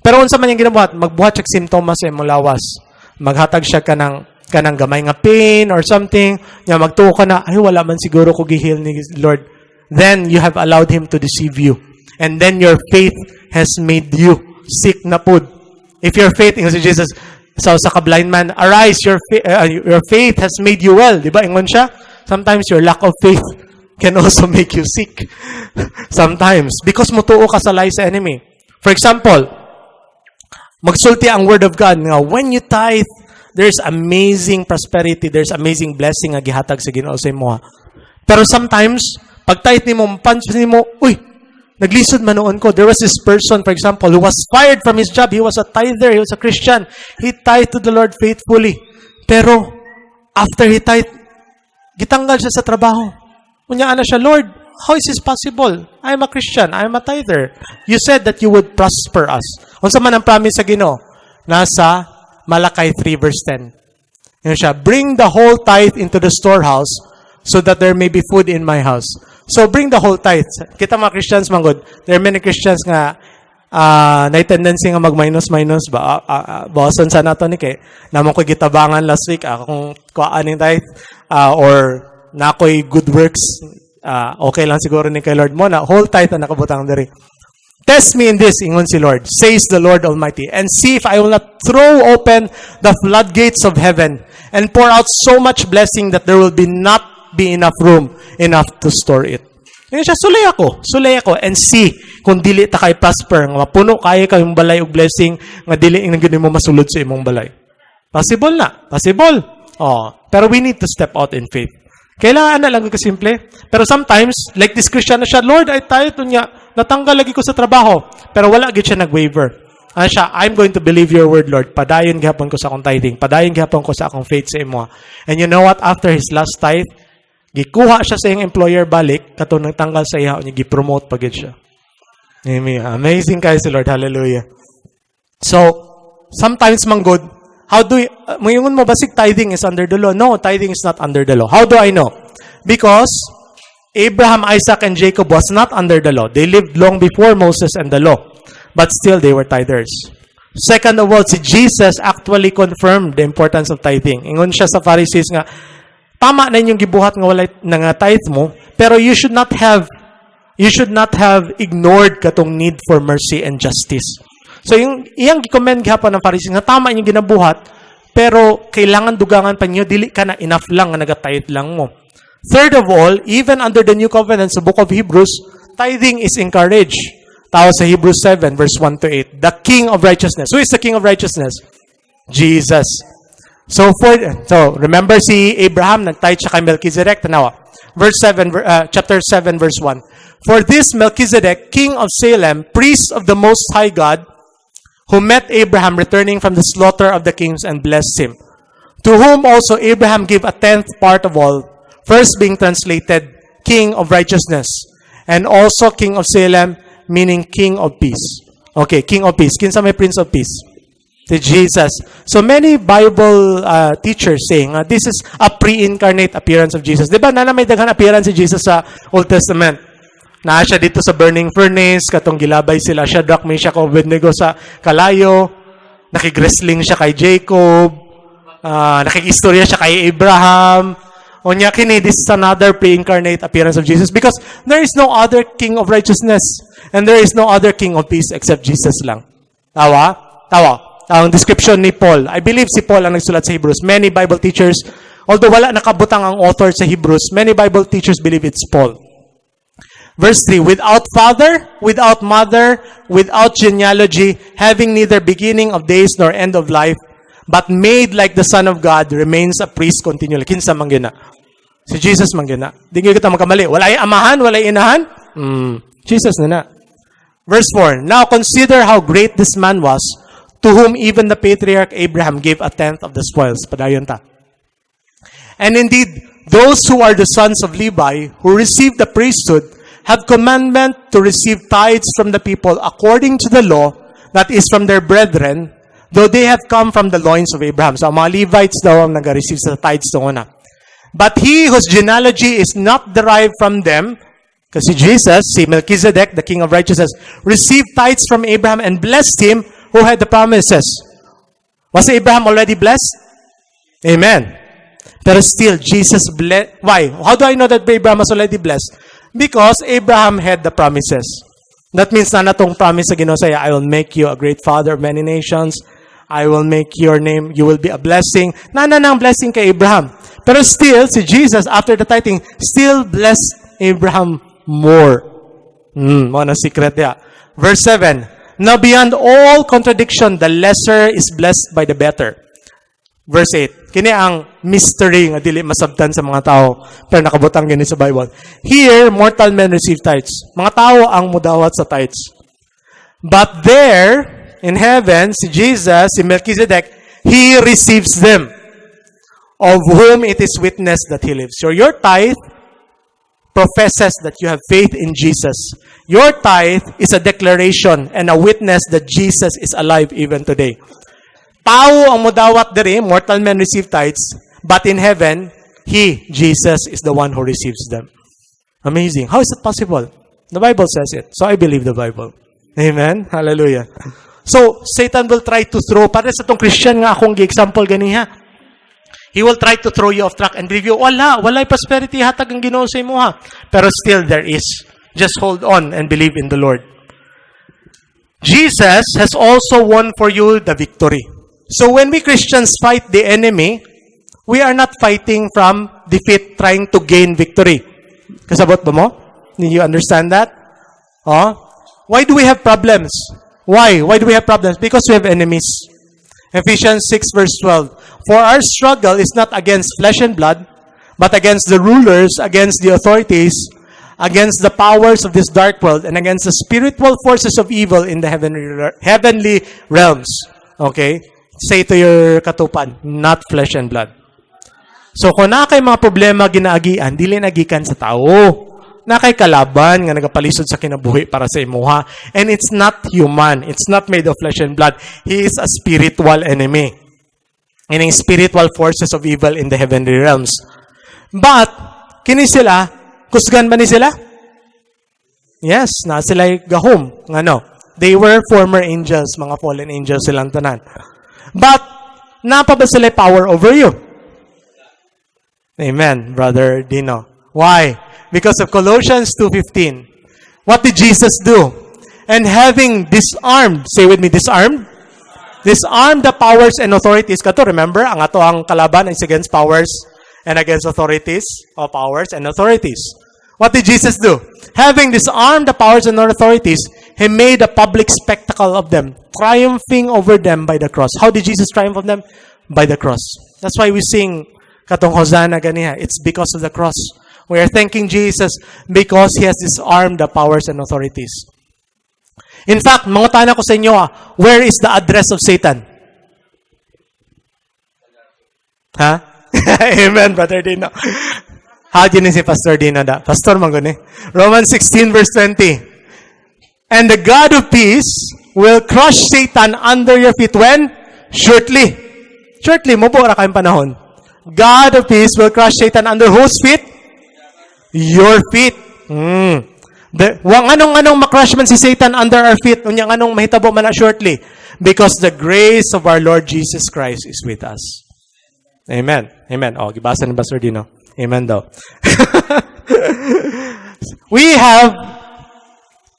Speaker 1: Pero unsa man yung ginabuhat, magbuhat siya simptomas sa imong lawas. Maghatag siya kanang gamay nga pain or something, nga magtuo ka na, "Ay, wala man siguro ko gi-heal ni Lord." Then you have allowed Him to deceive you. And then your faith has made you sick na pud. If your faith, ingon si Jesus sa ka blind man, "Arise, your faith has made you well." Di ba? Ingon siya. Sometimes your lack of faith can also make you sick. Sometimes. Because mutuo ka sa lie sa enemy. For example, magsulti ang word of God nga when you tithe, there's amazing prosperity, there's amazing blessing nga gihatag sa Ginoo sa imo. Pero sometimes, pag tithe nimo, pansin nimo, "Uy, naglisod man nuon ko." There was this person, for example, who was fired from his job. He was a tither, he was a Christian. He tithed to the Lord faithfully. Pero, after he tithed, gitanggal siya sa trabaho. Unya ana siya, "Lord, how is this possible? I am a Christian. I am a tither. You said that you would prosper us." Unsa man ang promise sa Ginoo? Nasa Malachi 3 verse 10. Yun siya, "Bring the whole tithe into the storehouse so that there may be food in my house." So bring the whole tithe. Kita mga Christians manggod, there are many Christians nga na tendency nga mag-minus-minus ba? Bawasan sa nato ni kay naa man ko gitabangan last week akong kuhaan ning tithe or naa ko'y good works, okay lang siguro ni kay Lord mo na whole tithe na nakabutang diri. "Test me in this," ingon si Lord, says the Lord Almighty, "and see if I will not throw open the floodgates of heaven and pour out so much blessing that there will be not be enough room enough to store it." Ingon siya, "Sulay ako, and see kung dili ta kay prosper, nga mapuno kaayo kayong balay og blessing, nga dili nga gud mo masulod sa imong balay." Possible na, possible. Oh, pero we need to step out in faith. Kailangan na lang kasimple. Pero sometimes, like this Christian na siya, "Lord, I tithe niya, natanggal lagi ko sa trabaho." Pero wala gid siya nag-waver. Ano siya, "I'm going to believe your word, Lord. Padayon gihapon ko sa akong tithing. Padayon gihapon ko sa akong faith sa imo." And you know what? After his last tithe, gikuha siya sa iyang employer balik, katong nagtanggal sa iya, niya gi-promote pa gid siya. Amen. Amazing kaayo si Lord. Hallelujah. So, sometimes man gud, how do you, moingon mo, basig tithing is under the law. No, tithing is not under the law. How do I know? Because Abraham, Isaac, and Jacob was not under the law. They lived long before Moses and the law. But still, they were tithers. Second of all, si Jesus actually confirmed the importance of tithing. Ingon siya sa Pharisees nga, "Tama na inyong gibuhat nga walay na nga tithe mo, pero you should not have ignored katong need for mercy and justice." So yung iyang gi-commend gihapon ng Pharisees nga tama inyong ginabuhat, pero kailangan dugangan pa niyo, dili ka na enough lang nga naga-tithe lang mo. Third of all, even under the new covenant sa book of Hebrews, tithing is encouraged. Tao sa Hebrews 7 verse 1 to 8. The King of righteousness. Who is the King of righteousness? Jesus. So remember si Abraham, nag-tithe siya kay Melchizedek, tanawa. Verse 7 chapter 7 verse 1. "For this Melchizedek, king of Salem, priest of the Most High God, who met Abraham returning from the slaughter of the kings and blessed him, to whom also Abraham gave a tenth part of all," first being translated King of righteousness, and also King of Salem, meaning King of peace. Okay, King of peace. Kinsa may Prince of Peace? To Jesus. So many Bible teachers saying this is a pre-incarnate appearance of Jesus. Di ba na may daghan appearance si Jesus sa Old Testament? Naa siya dito sa burning furnace, katong gilabay sila Shadrach, Meshach, Abednego sa kalayo. Nakig-wrestling siya kay Jacob. Nakig-istorya siya kay Abraham. Unya kini, this is another pre-incarnate appearance of Jesus because there is no other King of righteousness and there is no other King of peace except Jesus lang. Tawa? Tawa. Ang description ni Paul. I believe si Paul ang nagsulat sa Hebrews. Many Bible teachers, although wala nakabutang ang author sa Hebrews, many Bible teachers believe it's Paul. Verse 3, "Without father, without mother, without genealogy, having neither beginning of days nor end of life, but made like the Son of God, remains a priest continually." Kinsa man gyud na? Si Jesus man gyud na. Di gyud kita magkamali. Walay amahan, walay inahan. Jesus na na. Verse 4, "Now consider how great this man was, to whom even the patriarch Abraham gave a tenth of the spoils." Padayon ta. "And indeed, those who are the sons of Levi, who receive the priesthood, have commandment to receive tithes from the people according to the law, that is, from their brethren, though they have come from the loins of Abraham." So, ang mga Levites daw ang nag-receive sa tithes doon na. "But he whose genealogy is not derived from them," Kasi Jesus, si Melchizedek, the king of righteousness, received tithes from Abraham and blessed him who had the promises. Was Abraham already blessed? Amen. Pero still, Jesus blessed. Why? How do I know that Abraham was already blessed? Because Abraham had the promises. That means naa na tong promise sa Ginoo sa iya, "I will make you a great father of many nations. I will make your name, you will be a blessing." Naa na nang blessing kay Abraham. Pero still, si Jesus, after the tithing, still blessed Abraham more. Mao na secret ya. Verse 7. Now beyond all contradiction, the lesser is blessed by the better. Verse 8. Kini ang mystery nga dili masabtan sa mga tao pero nakabutang gani sa Bible. Here, mortal men receive tithes. Mga tao ang mudawat sa tithes. But there, in heaven, si Jesus, si Melchizedek, he receives them, of whom it is witnessed that he lives. So your tithe professes that you have faith in Jesus. Your tithe is a declaration and a witness that Jesus is alive even today. Tao ang mudawat diri, mortal men receive tithes, but in heaven, he, Jesus, is the one who receives them. Amazing. How is it possible? The Bible says it. So I believe the Bible. Amen? Hallelujah. So, Satan will try to throw, para sa tong Christian nga akong gi-example ganiha, he will try to throw you off track and review, wala, walay prosperity hatag ang Ginoo sa imoha. Pero still there is. Just hold on and believe in the Lord. Jesus has also won for you the victory. So when we Christians fight the enemy, we are not fighting from defeat, trying to gain victory. Kasabot ba mo? Did you understand that? Oh? Why do we have problems? Why? Why do we have problems? Because we have enemies. Ephesians 6 verse 12. "For our struggle is not against flesh and blood, but against the rulers, against the authorities, against the powers of this dark world, and against the spiritual forces of evil in the heavenly realms." Okay? Say to your katupan, "Not flesh and blood." So kung naa kay mga problema ginaagian, dili na gikan sa tao. Naa kay kalaban nga nagapalisod sa kinabuhi para sa imuha. And it's not human. It's not made of flesh and blood. He is a spiritual enemy. Meaning spiritual forces of evil in the heavenly realms. But, kini sila, kusgan ba ni sila? Yes, naa sila gahom. Ngano? They were former angels, mga fallen angels silang tanan. But, naa pa ba sila power over you? Amen, Brother Dino. Why? Because of Colossians 2:15. What did Jesus do? And having disarmed, say with me, "Disarmed." Disarmed the powers and authorities. Kato, remember, ang ato ang kalaban is against powers and against authorities, or powers and authorities. What did Jesus do? Having disarmed the powers and authorities, he made a public spectacle of them, triumphing over them by the cross. How did Jesus triumph of them? By the cross. That's why we sing katong Hosanna ganiha. It's because of the cross. We are thanking Jesus because he has disarmed the powers and authorities. In fact, mangutana ko sa inyo, where is the address of Satan? Ha? Amen, Brother Dino. How do you si Pastor Dino da? Pastor man guni. Romans 16 verse 20. "And the God of peace will crush Satan under your feet" when? Shortly. Shortly, mubo ra kayong panahon. God of peace will crush Satan under whose feet? Your feet. Wang anong makrush man si Satan under our feet, unya anong mahitabo man na shortly? Because the grace of our Lord Jesus Christ is with us. Amen. Amen. Oh, gibasa ni Pastor Dino. Amen daw. We have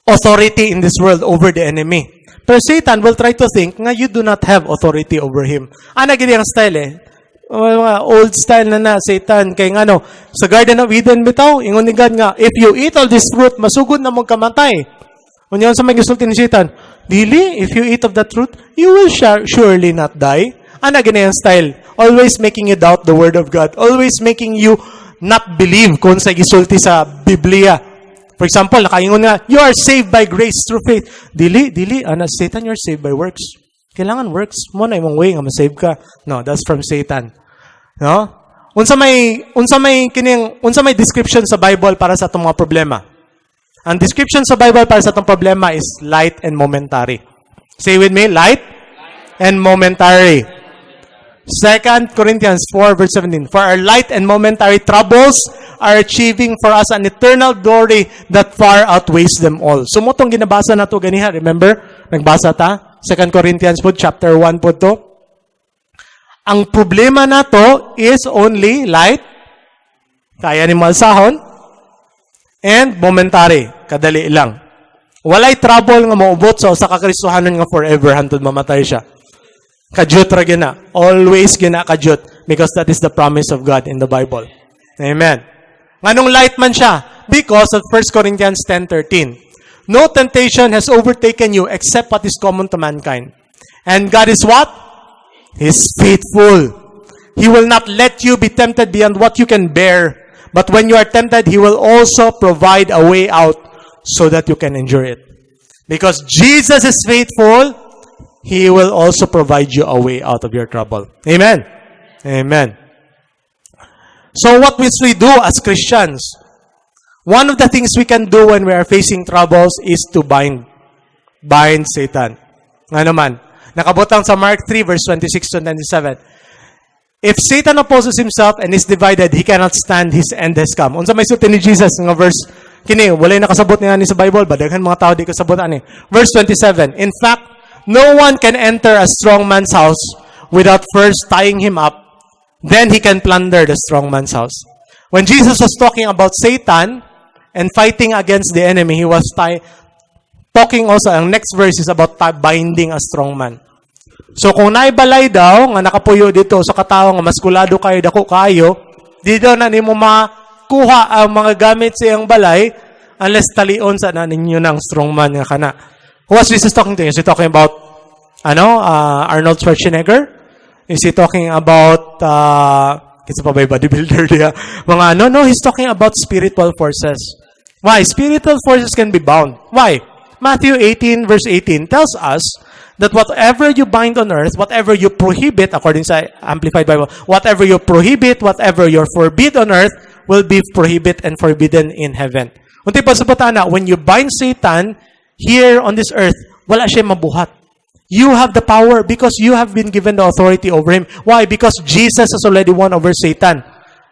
Speaker 1: authority in this world over the enemy. Pero Satan will try to think nga you do not have authority over him. Ana gid ang style eh. Mga old style na na Satan kay ngano sa Garden of Eden bitaw ingon ni God nga, "If you eat all this fruit, masugod na mo kamatay." Unya sa may gisulti ni Satan, "Dili, if you eat of that fruit, you will surely not die." Ana gini ang style, always making you doubt the word of God, always making you not believe kung sa gisulti sa Biblia. For example, nakaingon nga, "You are saved by grace through faith." "Dili, dili, ana Satan, you're saved by works. Kailangan works mo na imong way nga ma-save ka." No, that's from Satan. No? Unsa may kining unsa may description sa Bible para sa atong mga problema? Ang description sa Bible para sa atong problema is light and momentary. Say with me, "Light and momentary." 2 Corinthians 4 verse 17. "For our light and momentary troubles are achieving for us an eternal glory that far outweighs them all. So mao tong ginabasa nato ganiha, remember? Nagbasa ta? 2 Corinthians po, chapter 1 po to. Ang problema nato is only light, kaya nimo alsahon, and momentary, kadali lang. Walay trouble nga moubot sa usa ka Kristohanon nga forever hantod mamatay siya. Kadyot ra gyud na. Always gyud na kadyot because that is the promise of God in the Bible. Amen. Nganong light man siya? Because of 1 Corinthians 10:13. "No temptation has overtaken you except what is common to mankind. And God is" what? "He's faithful. He will not let you be tempted beyond what you can bear. But when you are tempted, He will also provide a way out so that you can endure it." Because Jesus is faithful, He will also provide you a way out of your trouble. Amen. Amen. So what must we do as Christians? One of the things we can do when we are facing troubles is to bind. Bind Satan. Ngano man? Nakabutang sa Mark 3 verse 26 to 27. "If Satan opposes himself and is divided, he cannot stand. His end has come." Unsa may sulti ni Jesus nga verse kini? Walay nakasabot niya ni sa Bible ba? Daghan mga tao di kasabot ani. Verse 27. "In fact, no one can enter a strong man's house without first tying him up. Then he can plunder the strong man's house." When Jesus was talking about Satan and fighting against the enemy, he was talking also, ang next verse is about binding a strong man. So kung naibalay daw nga nakapuyo didto sa katawo nga maskulado kayo, dako kayo, di daw na nimo makuha ang mga gamit sa iyang balay unless talion sa na ninyo ng strong man nga kana. Who was Jesus talking to? Is he talking about ano, Arnold Schwarzenegger? Is he talking about kinsa pa ba yung bodybuilder diya? Mga ano? No, he's talking about spiritual forces. Why? Spiritual forces can be bound. Why? Matthew 18 verse 18 tells us that whatever you bind on earth, whatever you prohibit, according sa Amplified Bible, whatever you prohibit, whatever you forbid on earth, will be prohibit and forbidden in heaven. Unsay pasabot ana, when you bind Satan here on this earth, wala siya mabuhat. You have the power because you have been given the authority over him. Why? Because Jesus has already won over Satan.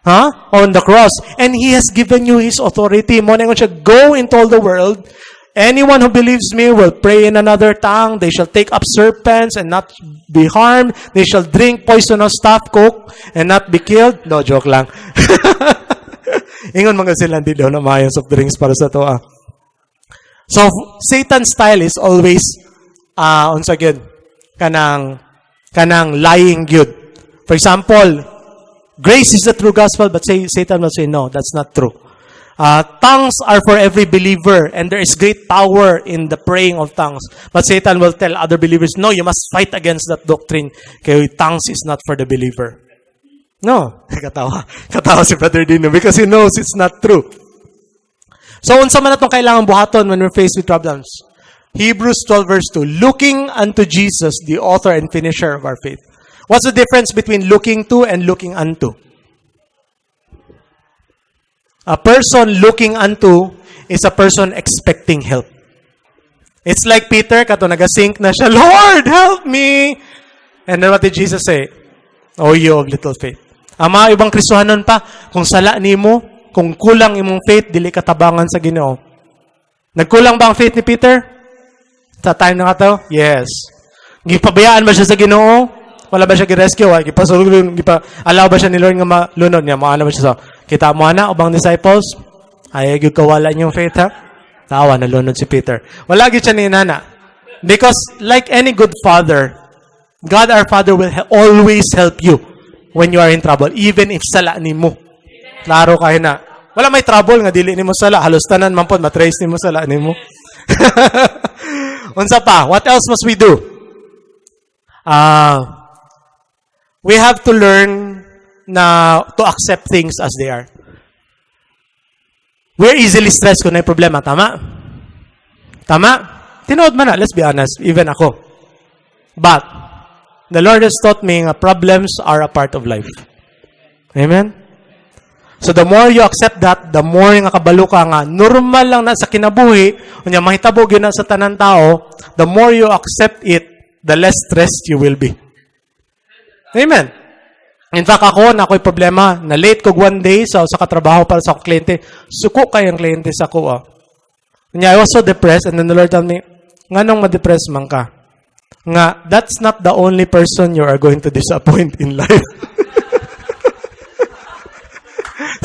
Speaker 1: Huh? On the cross. And He has given you His authority. Mao na siya, "Go into all the world. Anyone who believes me will pray in another tongue. They shall take up serpents and not be harmed. They shall drink poisonous stuff, Coke, and not be killed." No, joke lang. Ingon mga sila, hindi daw na maayong soft drinks para sa to. Ah. So, Satan's style is always, unsa gyud, kanang lying gyud. For example, grace is the true gospel, but say, Satan will say, "No, that's not true. Tongues are for every believer, and there is great power in the praying of tongues." But Satan will tell other believers, "No, you must fight against that doctrine. Kaya tongues is not for the believer." No. Katawa. Katawa si Brother Dino because he knows it's not true. So, unsa man atong kailangan buhaton when we're faced with problems? Hebrews 12 verse 2, "Looking unto Jesus, the author and finisher of our faith." What's the difference between looking to and looking unto? A person looking unto is a person expecting help. It's like Peter, kato nagasink na siya, "Lord, help me!" And then what did Jesus say? "Oh, you of little faith." Ang mga ibang Kristohanon pa, kung sala nimo, kung kulang imong faith, dili ka tabangan sa Ginoo. Nagkulang ba ang faith ni Peter? Sa time na kato? Yes. Gipabayaan ba siya sa Ginoo? Wala ba siya gi-rescue? Wala gipasulod, gipa allow ba siya ni Lord nga malunod niya? Moana ba siya so? Kita mo ana ubang disciples? Ay gyud kawala inyong faith, ha? Tawa nalunod si Peter. Wala gyud siya ni nana. Because like any good father, God our Father will always help you when you are in trouble, even if sala nimo. Klaro kayo na. Wala may trouble nga dili nimo sala. Halos tanan man pod matrace nimo sala nimo. Unsa pa? What else must we do? We have to learn na to accept things as they are. We're easily stressed kung may problema, tama? Tama? Tinuod man na, let's be honest, even ako. But the Lord has taught me nga problems are a part of life. Amen? So the more you accept that, the more nga kabalo ka nga normal lang na sa kinabuhi, unya mahitabo gyud na sa tanan tao, the more you accept it, the less stressed you will be. Amen. In fact, ako, na ako'y problema. Na late ko one day sa katrabaho para sa akong kliyente. Suko kay ang kliyente sa ako. Ah. Nya, I was so depressed and then the Lord told me, "Nganong ma-depress man ka? Nga, that's not the only person you are going to disappoint in life."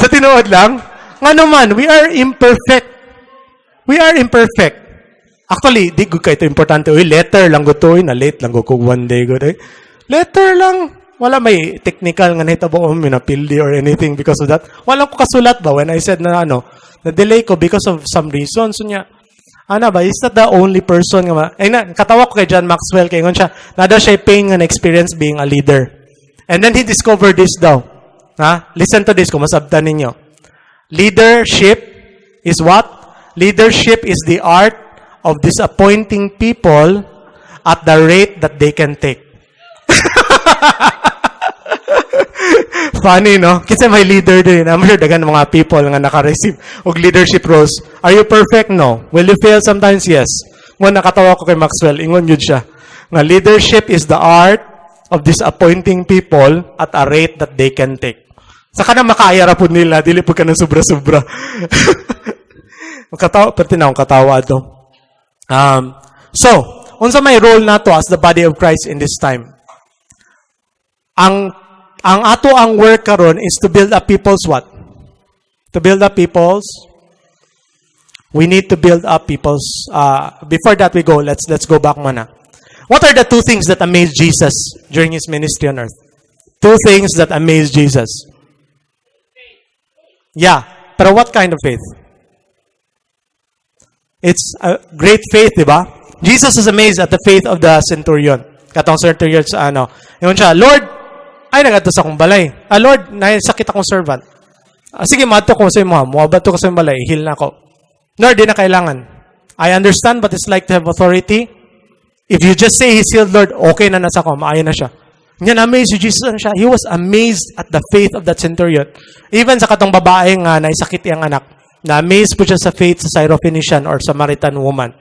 Speaker 1: Sa tinuod lang, ngano man, we are imperfect. We are imperfect. Actually, di gud kay ito importante. Uy, letter lang gud to, uy, na late lang gud ko one day gud. Eh. Letter lang. Wala may technical nga nahitabo o minapildi or anything because of that. Wala ko kasulat ba when I said na ano, na-delay ko because of some reason. So niya, ana ba, is that the only person nga ma, ay na, katawa ko kay John Maxwell, kay ingon siya, na daw siya pain nga na-experience being a leader. And then he discovered this daw. Ha? Listen to this kung masabtan ninyo. Leadership is what? Leadership is the art of disappointing people at the rate that they can take. Funny, no? Kasi may leader din. I'm sure daghan mga people nga naka-receive og leadership roles. Are you perfect? No. Will you fail sometimes? Yes. Mo nakatawa ko kay Maxwell, ingon yun siya. Nga leadership is the art of disappointing people at a rate that they can take. Sa kanang makaya ra pud nila, dili pud ka ng sobra-sobra. Katawa, pero tinawang katawa ato. So, unsa may role nato as the body of Christ in this time? Ang ato ang work karon is to build up people's what? To build up people's. We need to build up people's, before that we go, let's go back muna. What are the two things that amazed Jesus during his ministry on earth? Two things that amazed Jesus. Yeah, pero what kind of faith? It's a great faith, di ba? Jesus is amazed at the faith of the centurion. Katong centurion sa ano. Ingon siya, "Lord, ay nagadto sa akong balay. Ah, Lord, sakit akong servant. Ah, sige, madto ko sa imo. Muadto ko sa imong balay, heal na ako." "Lord, di na kailangan. I understand what it's like to have authority. If you just say he's healed, Lord, okay na na sa ako, maayo na siya." Nga na-amaze si Jesus, ano siya? He was amazed at the faith of that centurion. Even sa katong babae nga naisakit iyang anak, na-amaze po siya sa faith sa Syrophoenician or Samaritan woman.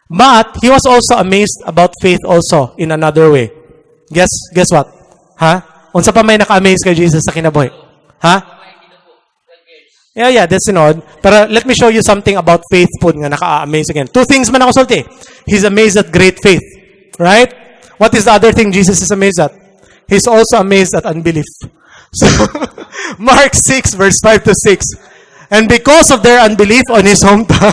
Speaker 1: But he was also amazed about faith also in another way. Guess what? Ha? Unsa pa may naka-amaze kay Jesus sa kinabuhi? Ha? Yeah, that's tinuod. Pero let me show you something about faith pod nga naka-amaze again. Two things man ako sulti. He's amazed at great faith. Right? What is the other thing Jesus is amazed at? He's also amazed at unbelief. So, Mark 6, verse 5 to 6. And because of their unbelief on his hometown,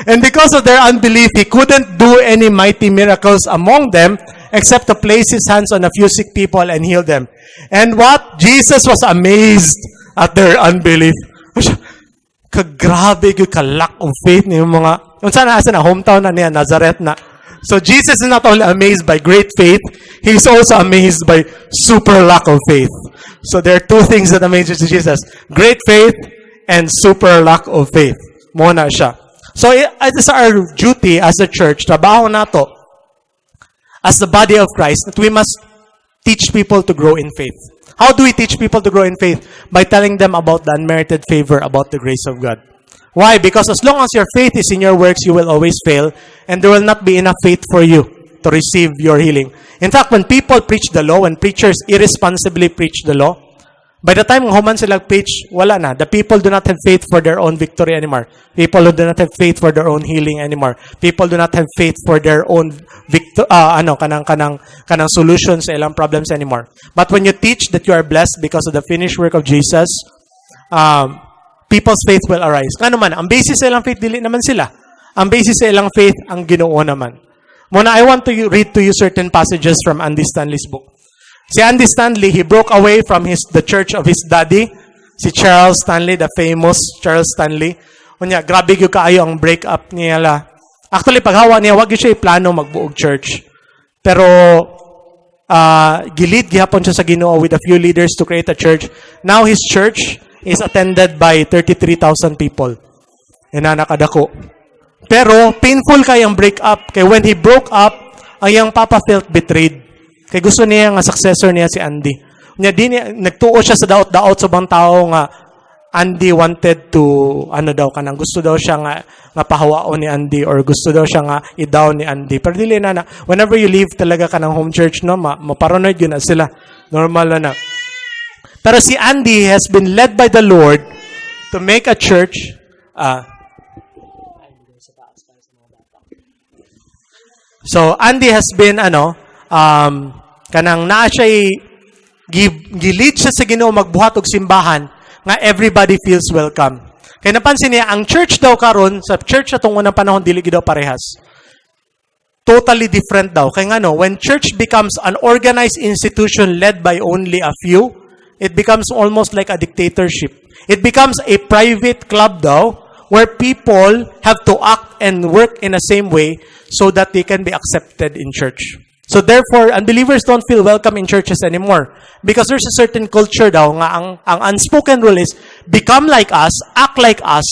Speaker 1: and because of their unbelief, he couldn't do any mighty miracles among them except to place his hands on a few sick people and heal them. And what? Jesus was amazed at their unbelief. Kagrabe gyud ka lack of faith ni mga unsa na, asa na, hometown na niya, Nazareth na. So Jesus is not only amazed by great faith, he's also amazed by super lack of faith. So there are two things that amazes Jesus: great faith and super lack of faith. Mo na siya. So it is our duty as a church, trabaho nato as the body of Christ, that we must teach people to grow in faith. How do we teach people to grow in faith? By telling them about the unmerited favor, about the grace of God. Why? Because as long as your faith is in your works, you will always fail, and there will not be enough faith for you to receive your healing. In fact, when people preach the law, when preachers irresponsibly preach the law, by the time human sila preach, wala na. The people do not have faith for their own victory anymore. People who do not have faith for their own healing anymore. People do not have faith for their own victor, ano, kanang solution sa ilang problems anymore. But when you teach that you are blessed because of the finished work of Jesus, people's faith will arise. Ngano man, ang basis sa ilang faith, dili naman sila. Ang basis sa ilang faith, ang Ginoo naman. Muna, I want to read to you certain passages from Andy Stanley's book. Si Andy Stanley, he broke away from his the church of his daddy, si Charles Stanley, the famous Charles Stanley. Unya, grabe gyud kaayo ang break up niya la. Actually, paghawa niya, wag gyud siya plano magbuo og church. Pero gi-lead gihapon siya sa Ginoo with a few leaders to create a church. Now his church is attended by 33,000 people. Inana kadako. Pero painful kay ang break up. Kay when he broke up, ang iyang papa felt betrayed. Kay gusto niya nga successor niya si Andy. Nya di niya, nagtuo siya sa daot-daot sa ubang tao nga Andy wanted to, ano daw, kanang gusto daw siya nga pahawaon ni Andy or gusto daw siya nga i-down ni Andy. Pero dili na na. Whenever you leave talaga kanang home church, no, maparanoid gyud na sila. Normal na na. Pero si Andy has been led by the Lord to make a church. So Andy has been ano, kanang naa siya gi-lead siya sa Ginoo magbuhat og simbahan nga everybody feels welcome. Kay napansin niya ang church daw karon sa church atong unang panahon, dili gid daw parehas. Totally different daw. Kay ngano, when church becomes an organized institution led by only a few, it becomes almost like a dictatorship. It becomes a private club daw where people have to act and work in the same way so that they can be accepted in church. So therefore, unbelievers don't feel welcome in churches anymore because there's a certain culture daw nga ang unspoken rule is become like us, act like us,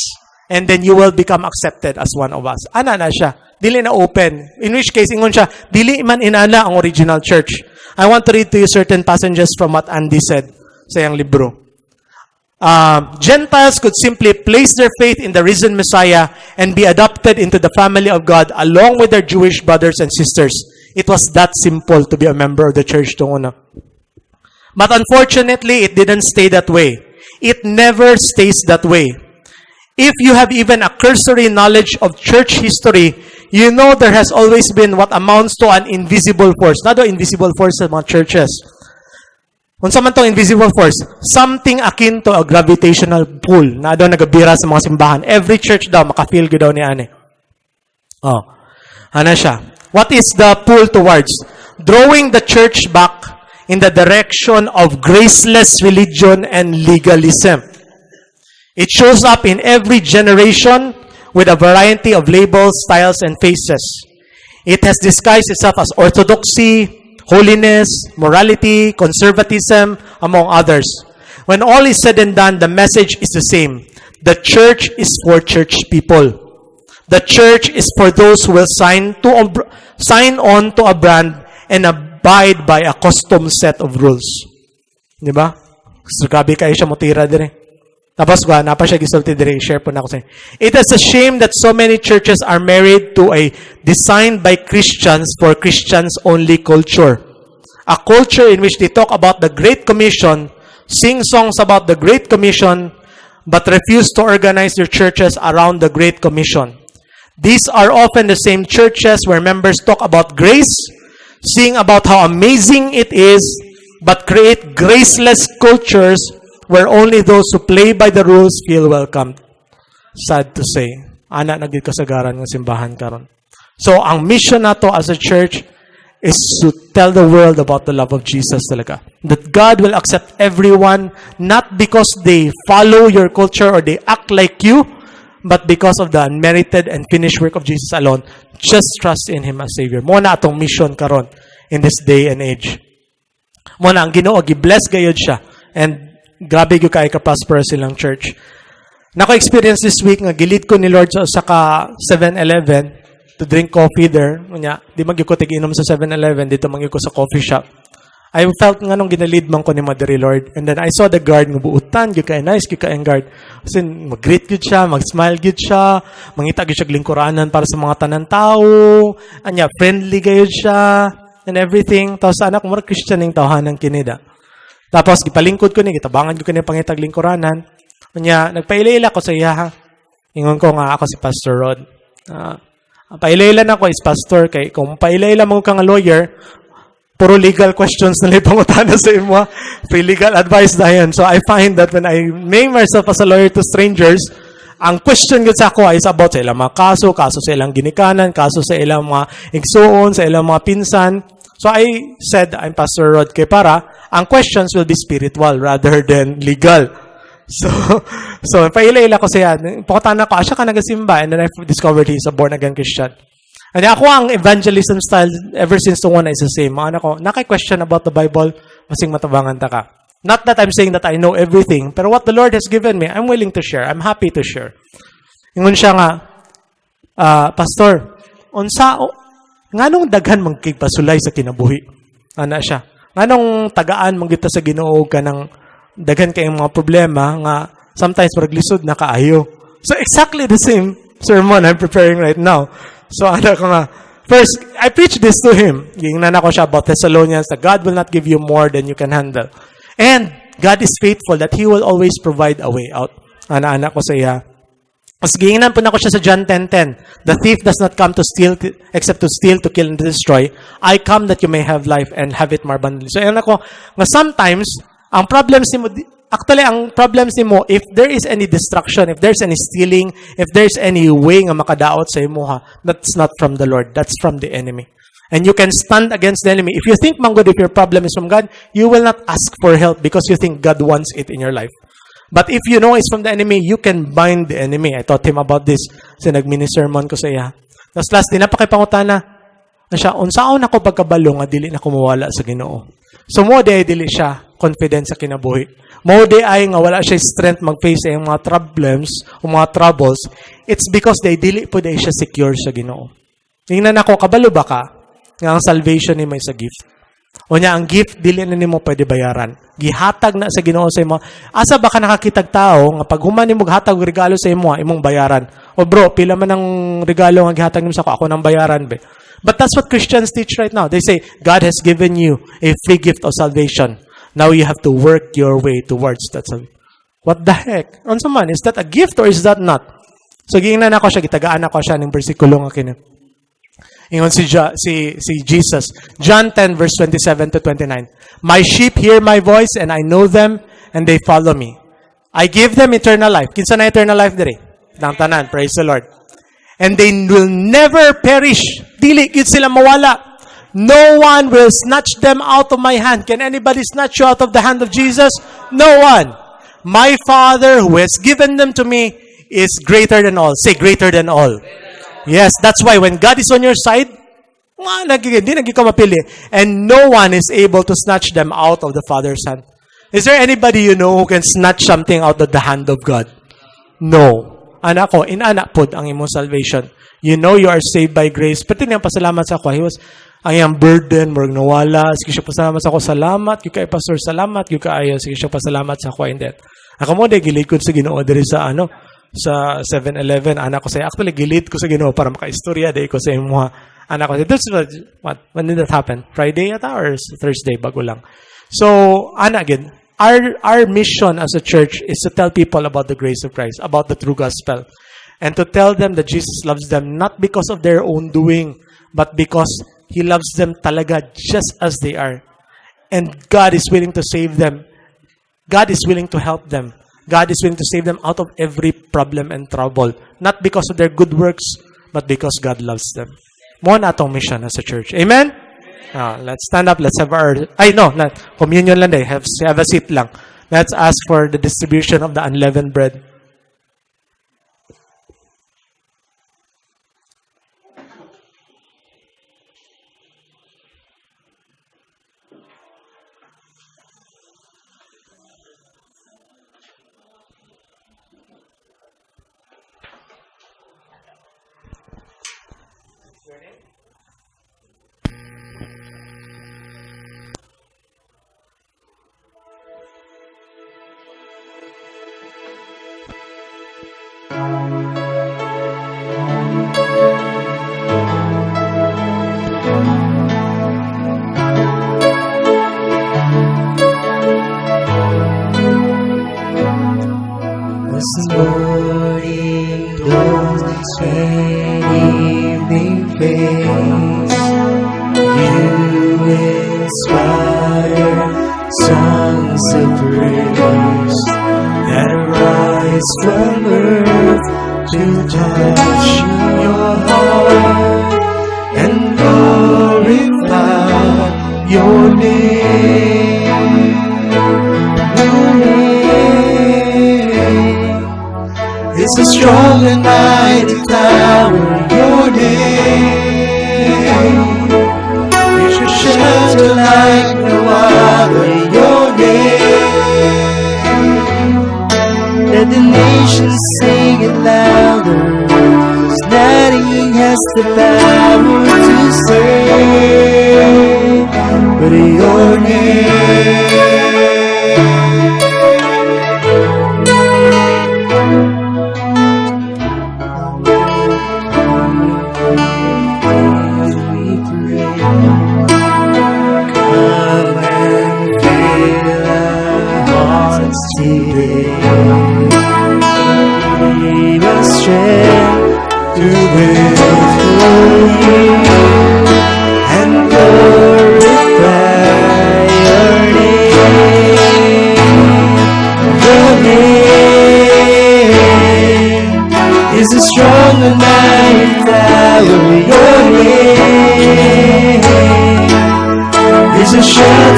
Speaker 1: and then you will become accepted as one of us. Ana na siya. Dili na open. In which case, ingon siya, dili man inana ang original church. I want to read to you certain passages from what Andy said sa iyang libro. Gentiles could simply place their faith in the risen Messiah and be adopted into the family of God along with their Jewish brothers and sisters. It was that simple to be a member of the church tuong una. But unfortunately, it didn't stay that way. It never stays that way. If you have even a cursory knowledge of church history, you know there has always been what amounts to an invisible force. Naa daw invisible force sa mga churches. Unsa man tong invisible force? Something akin to a gravitational pull na daw nagabira sa mga simbahan. Every church daw maka-feel gyud daw ni ani. Oh. Ana siya. What is the pull towards? Drawing the church back in the direction of graceless religion and legalism. It shows up in every generation with a variety of labels, styles, and faces. It has disguised itself as orthodoxy, holiness, morality, conservatism, among others. When all is said and done, the message is the same. The church is for church people. The church is for those who will sign on to a brand and abide by a custom set of rules. Di ba? So, grabe kayo siya mutira dire. Tapos ba, naa pa siya gisulti dire, share po nako sa inyo. It is a shame that so many churches are married to a designed by Christians for Christians only culture. A culture in which they talk about the Great Commission, sing songs about the Great Commission, but refuse to organize their churches around the Great Commission. These are often the same churches where members talk about grace, sing about how amazing it is, but create graceless cultures where only those who play by the rules feel welcomed. Sad to say, ana na gyud kasagaran ng simbahan karon. So, ang mission nato as a church is to tell the world about the love of Jesus talaga. That God will accept everyone not because they follow your culture or they act like you, but because of the unmerited and finished work of Jesus alone. Just trust in Him as Savior. Mao na atong mission karon in this day and age. Mao na ang Ginoo gi-bless gayud siya. And grabe gyud kay ka-prosperous silang church. Nako experience this week nga gi-lead ko ni Lord sa usa ka 7-Eleven to drink coffee there. Unya, di man gyud ko tig-inom sa 7-Eleven, didto man gyud ko sa coffee shop. I felt nga nung gina-lead man ko ni Madre Lord. And then I saw the guard nga buutan, gyud kay nice gyud kay ang guard. As in, mag-greet gyud siya, mag-smile gyud siya, mangita gyud siya lingkuranan para sa mga tanan tao. Anya, friendly gayud siya and everything. Tapos anak ko, murag Christian ning tawhanan kini da. Tapos gipalingkod ko ni, gitabangan ko kini pangitag lingkuranan. Unya, nagpaila-ila ko sa iya ha. Ingon ko nga ako si Pastor Rod. Paila-ila na ako is pastor kay kung paila-ila mo ka nga lawyer, puro legal questions na lang pangutana sa imo. Free legal advice dayon. So I find that when I name myself as a lawyer to strangers, ang question gyud sa ako is about sa ilang mga kaso, kaso sa ilang ginikanan, kaso sa ilang mga igsuon, sa ilang mga pinsan. So I said I'm Pastor Rod kay para ang questions will be spiritual rather than legal. So paila-ila ko siya. Pangutana ko, asa ka nagasimba? And then I discovered he's a born-again Christian. And ako ang evangelism style ever since the one is the same. Mga anak ko, naka-question about the Bible, masing matabangan ta ka. Not that I'm saying that I know everything, pero what the Lord has given me, I'm willing to share. I'm happy to share. Ingon siya nga, "Pastor, unsa, nganong daghan man kay pasulay sa kinabuhi?" Ana siya. "Nganong tagaan man kita sa Ginoo ka ng daghan kayong mga problema nga Sometimes murag lisod na kaayo. So exactly the same sermon I'm preparing right now. So ano ko nga, first, I preached this to him. Gingnan ako siya about Thessalonians, that God will not give you more than you can handle. And God is faithful that He will always provide a way out. Ana-ana ko sa iya. Mas giingnan po nako siya sa John 10:10. "The thief does not come to steal except to steal, to kill, and to destroy. I come that you may have life and have it more abundantly." So ingon ako, nga sometimes, ang problems nimo, actually, ang problems nimo, if there is any destruction, if there's any stealing, if there's any way nga makadaot sa imo, that's not from the Lord. That's from the enemy. And you can stand against the enemy. If you think, man gud, if your problem is from God, you will not ask for help because you think God wants it in your life. But if you know it's from the enemy, you can bind the enemy. I taught him about this sa nag-mini-sermon ko sa iya. Tapos last, di na pakipangutana. Na siya, unsaon ako pagkabalo nga dili na ko mawala sa Ginoo? So mo di ay dili siya confident sa kinabuhi. Mo di ay nga wala siya strength mag-face sa iyang mga problems o mga troubles. It's because they dili po di siya secure sa Ginoo. Tingnan ako, kabalo ba ka nga ang salvation ni may sa gift? O niya, ang gift, dili na nimo pwede bayaran. Gihatag na sa Ginoo sa imo. Asa ba ka nakakitag tao nga pag human nimo hatag og regalo sa imo, imong bayaran? O bro, pila man ang regalo nga gihatag nimo sa ako, ako nang bayaran be. But that's what Christians teach right now. They say, "God has given you a free gift of salvation. Now you have to work your way towards that salvation." What the heck? Unsa man? Is that a gift or is that not? So giingnan ako siya, gitagaan ako siya ning bersikulo nga kini. Ingon si Jesus, John 10 verse 27 to 29. "My sheep hear my voice and I know them and they follow me. I give them eternal life." Kinsa na eternal life diri? Nang tanan, praise the Lord. "And they will never perish." Dili gid sila mawala. "No one will snatch them out of my hand." Can anybody snatch you out of the hand of Jesus? No one. "My Father who has given them to me is greater than all." Say, "Greater than all." Yes, that's why when God is on your side, nga, di nagi ka mapili. "And no one is able to snatch them out of the Father's hand." Is there anybody you know who can snatch something out of the hand of God? No. Anak ko, inana pod ang imong salvation. You know you are saved by grace. Pati niyang pasalamat sa ako. He was, ang iyang burden, murag nawala. Sige siya pasalamat sa ako. Salamat. Gyud kay pastor, salamat. Gyud kaayo. Sige siya pasalamat sa ako. And then, ako mo, de, gilikod sa Ginoo diri sa ano, sa 7-Eleven. Anak ko sa actually, gilid ko sa Ginoo para makaistorya. Di ko sa imuha. Anak ko, this was, what, when did that happen? Friday yata or Thursday? Bago lang. So, ana again, our mission as a church is to tell people about the grace of Christ, about the true gospel, and to tell them that Jesus loves them not because of their own doing, but because He loves them talaga just as they are. And God is willing to save them. God is willing to help them. God is willing to save them out of every problem and trouble. Not because of their good works, but because God loves them. Mo na atong mission as a church. Amen? Let's stand up. Let's have our... Ay, no. Not, communion lang day. Have a seat lang. Let's ask for the distribution of the unleavened bread.
Speaker 2: As the morning dawns and evening fades, you inspire songs of praise that rise from earth to touch your heart and glorify your name. Your name is a strong and mighty tower. Your name is a shelter like no other. Your name. Let the nations sing it louder. 'Cause nothing has the power to save but your name.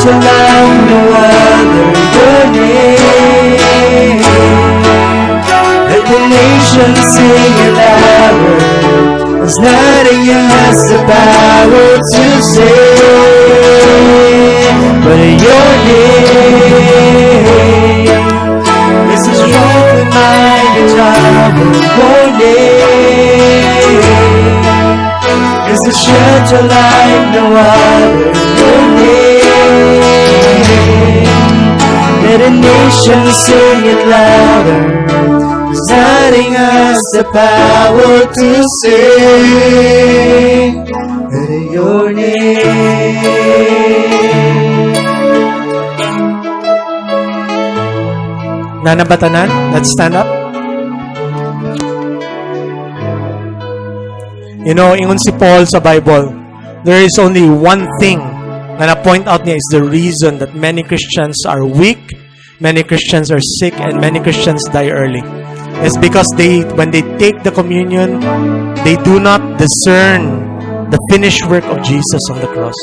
Speaker 2: shelter like no other, your name. Let the nations sing it louder, 'cause nothing has the power to save but your name. Is a strong reminder tower, your name is a shelter like no other, your name. Let the nations sing it louder, 'cause nothing has the power to save but your name.
Speaker 1: Naa na ba tanan, let's stand up. Ingon si Paul sa Bible, there is only one thing na na-point out niya is the reason that many Christians are weak, many Christians are sick, and many Christians die early. It's because when they take the communion, they do not discern the finished work of Jesus on the cross.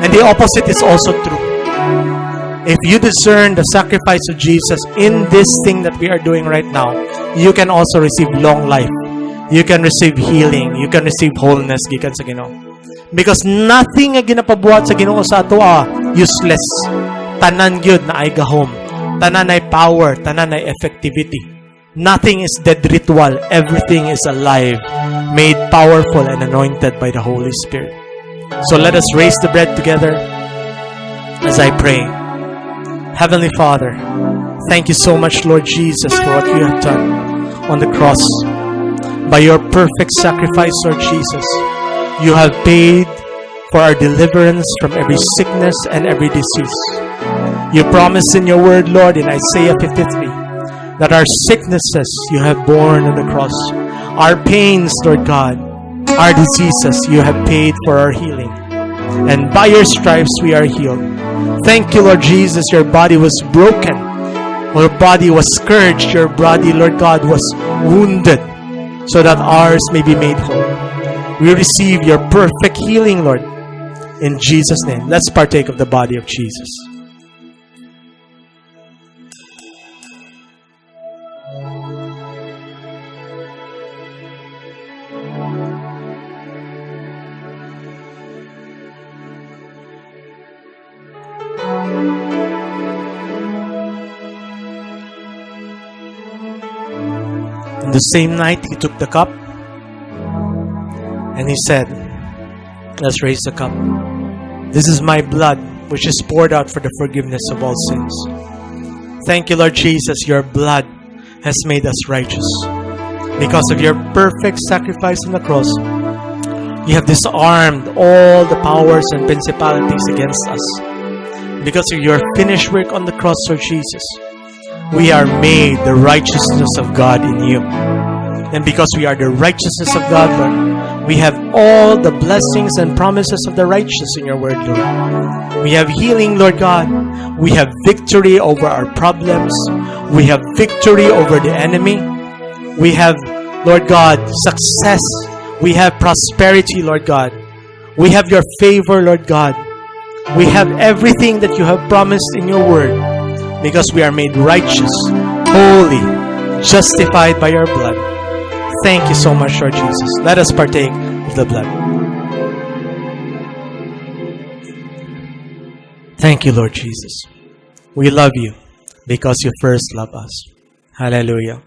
Speaker 1: And the opposite is also true. If you discern the sacrifice of Jesus in this thing that we are doing right now, you can also receive long life. You can receive healing. You can receive wholeness gikan sa Ginoo. Because nothing nga ginapabuhat sa Ginoo sa ato useless. Tanan gyud naay gahom. Tanan ay power, tanan ay effectivity. Nothing is dead ritual. Everything is alive, made powerful and anointed by the Holy Spirit. So let us raise the bread together as I pray. Heavenly Father, thank you so much, Lord Jesus, for what you have done on the cross. By your perfect sacrifice, Lord Jesus, you have paid for our deliverance from every sickness and every disease. You promised in your word, Lord, in Isaiah 53, that our sicknesses you have borne on the cross, our pains, Lord God, our diseases you have paid for our healing. And by your stripes we are healed. Thank you, Lord Jesus, your body was broken. Your body was scourged. Your body, Lord God, was wounded so that ours may be made whole. We receive your perfect healing, Lord. In Jesus' name, let's partake of the body of Jesus. And the same night, he took the cup and he said, let's raise the cup. This is my blood, which is poured out for the forgiveness of all sins. Thank you, Lord Jesus. Your blood has made us righteous. Because of your perfect sacrifice on the cross, you have disarmed all the powers and principalities against us. Because of your finished work on the cross, Lord Jesus, we are made the righteousness of God in you. And because we are the righteousness of God, Lord, we have all the blessings and promises of the righteous in your word, Lord. We have healing, Lord God. We have victory over our problems. We have victory over the enemy. We have, Lord God, success. We have prosperity, Lord God. We have your favor, Lord God. We have everything that you have promised in your word, because we are made righteous, holy, justified by your blood. Thank you so much, Lord Jesus. Let us partake of the blood. Thank you, Lord Jesus. We love you because you first love us. Hallelujah.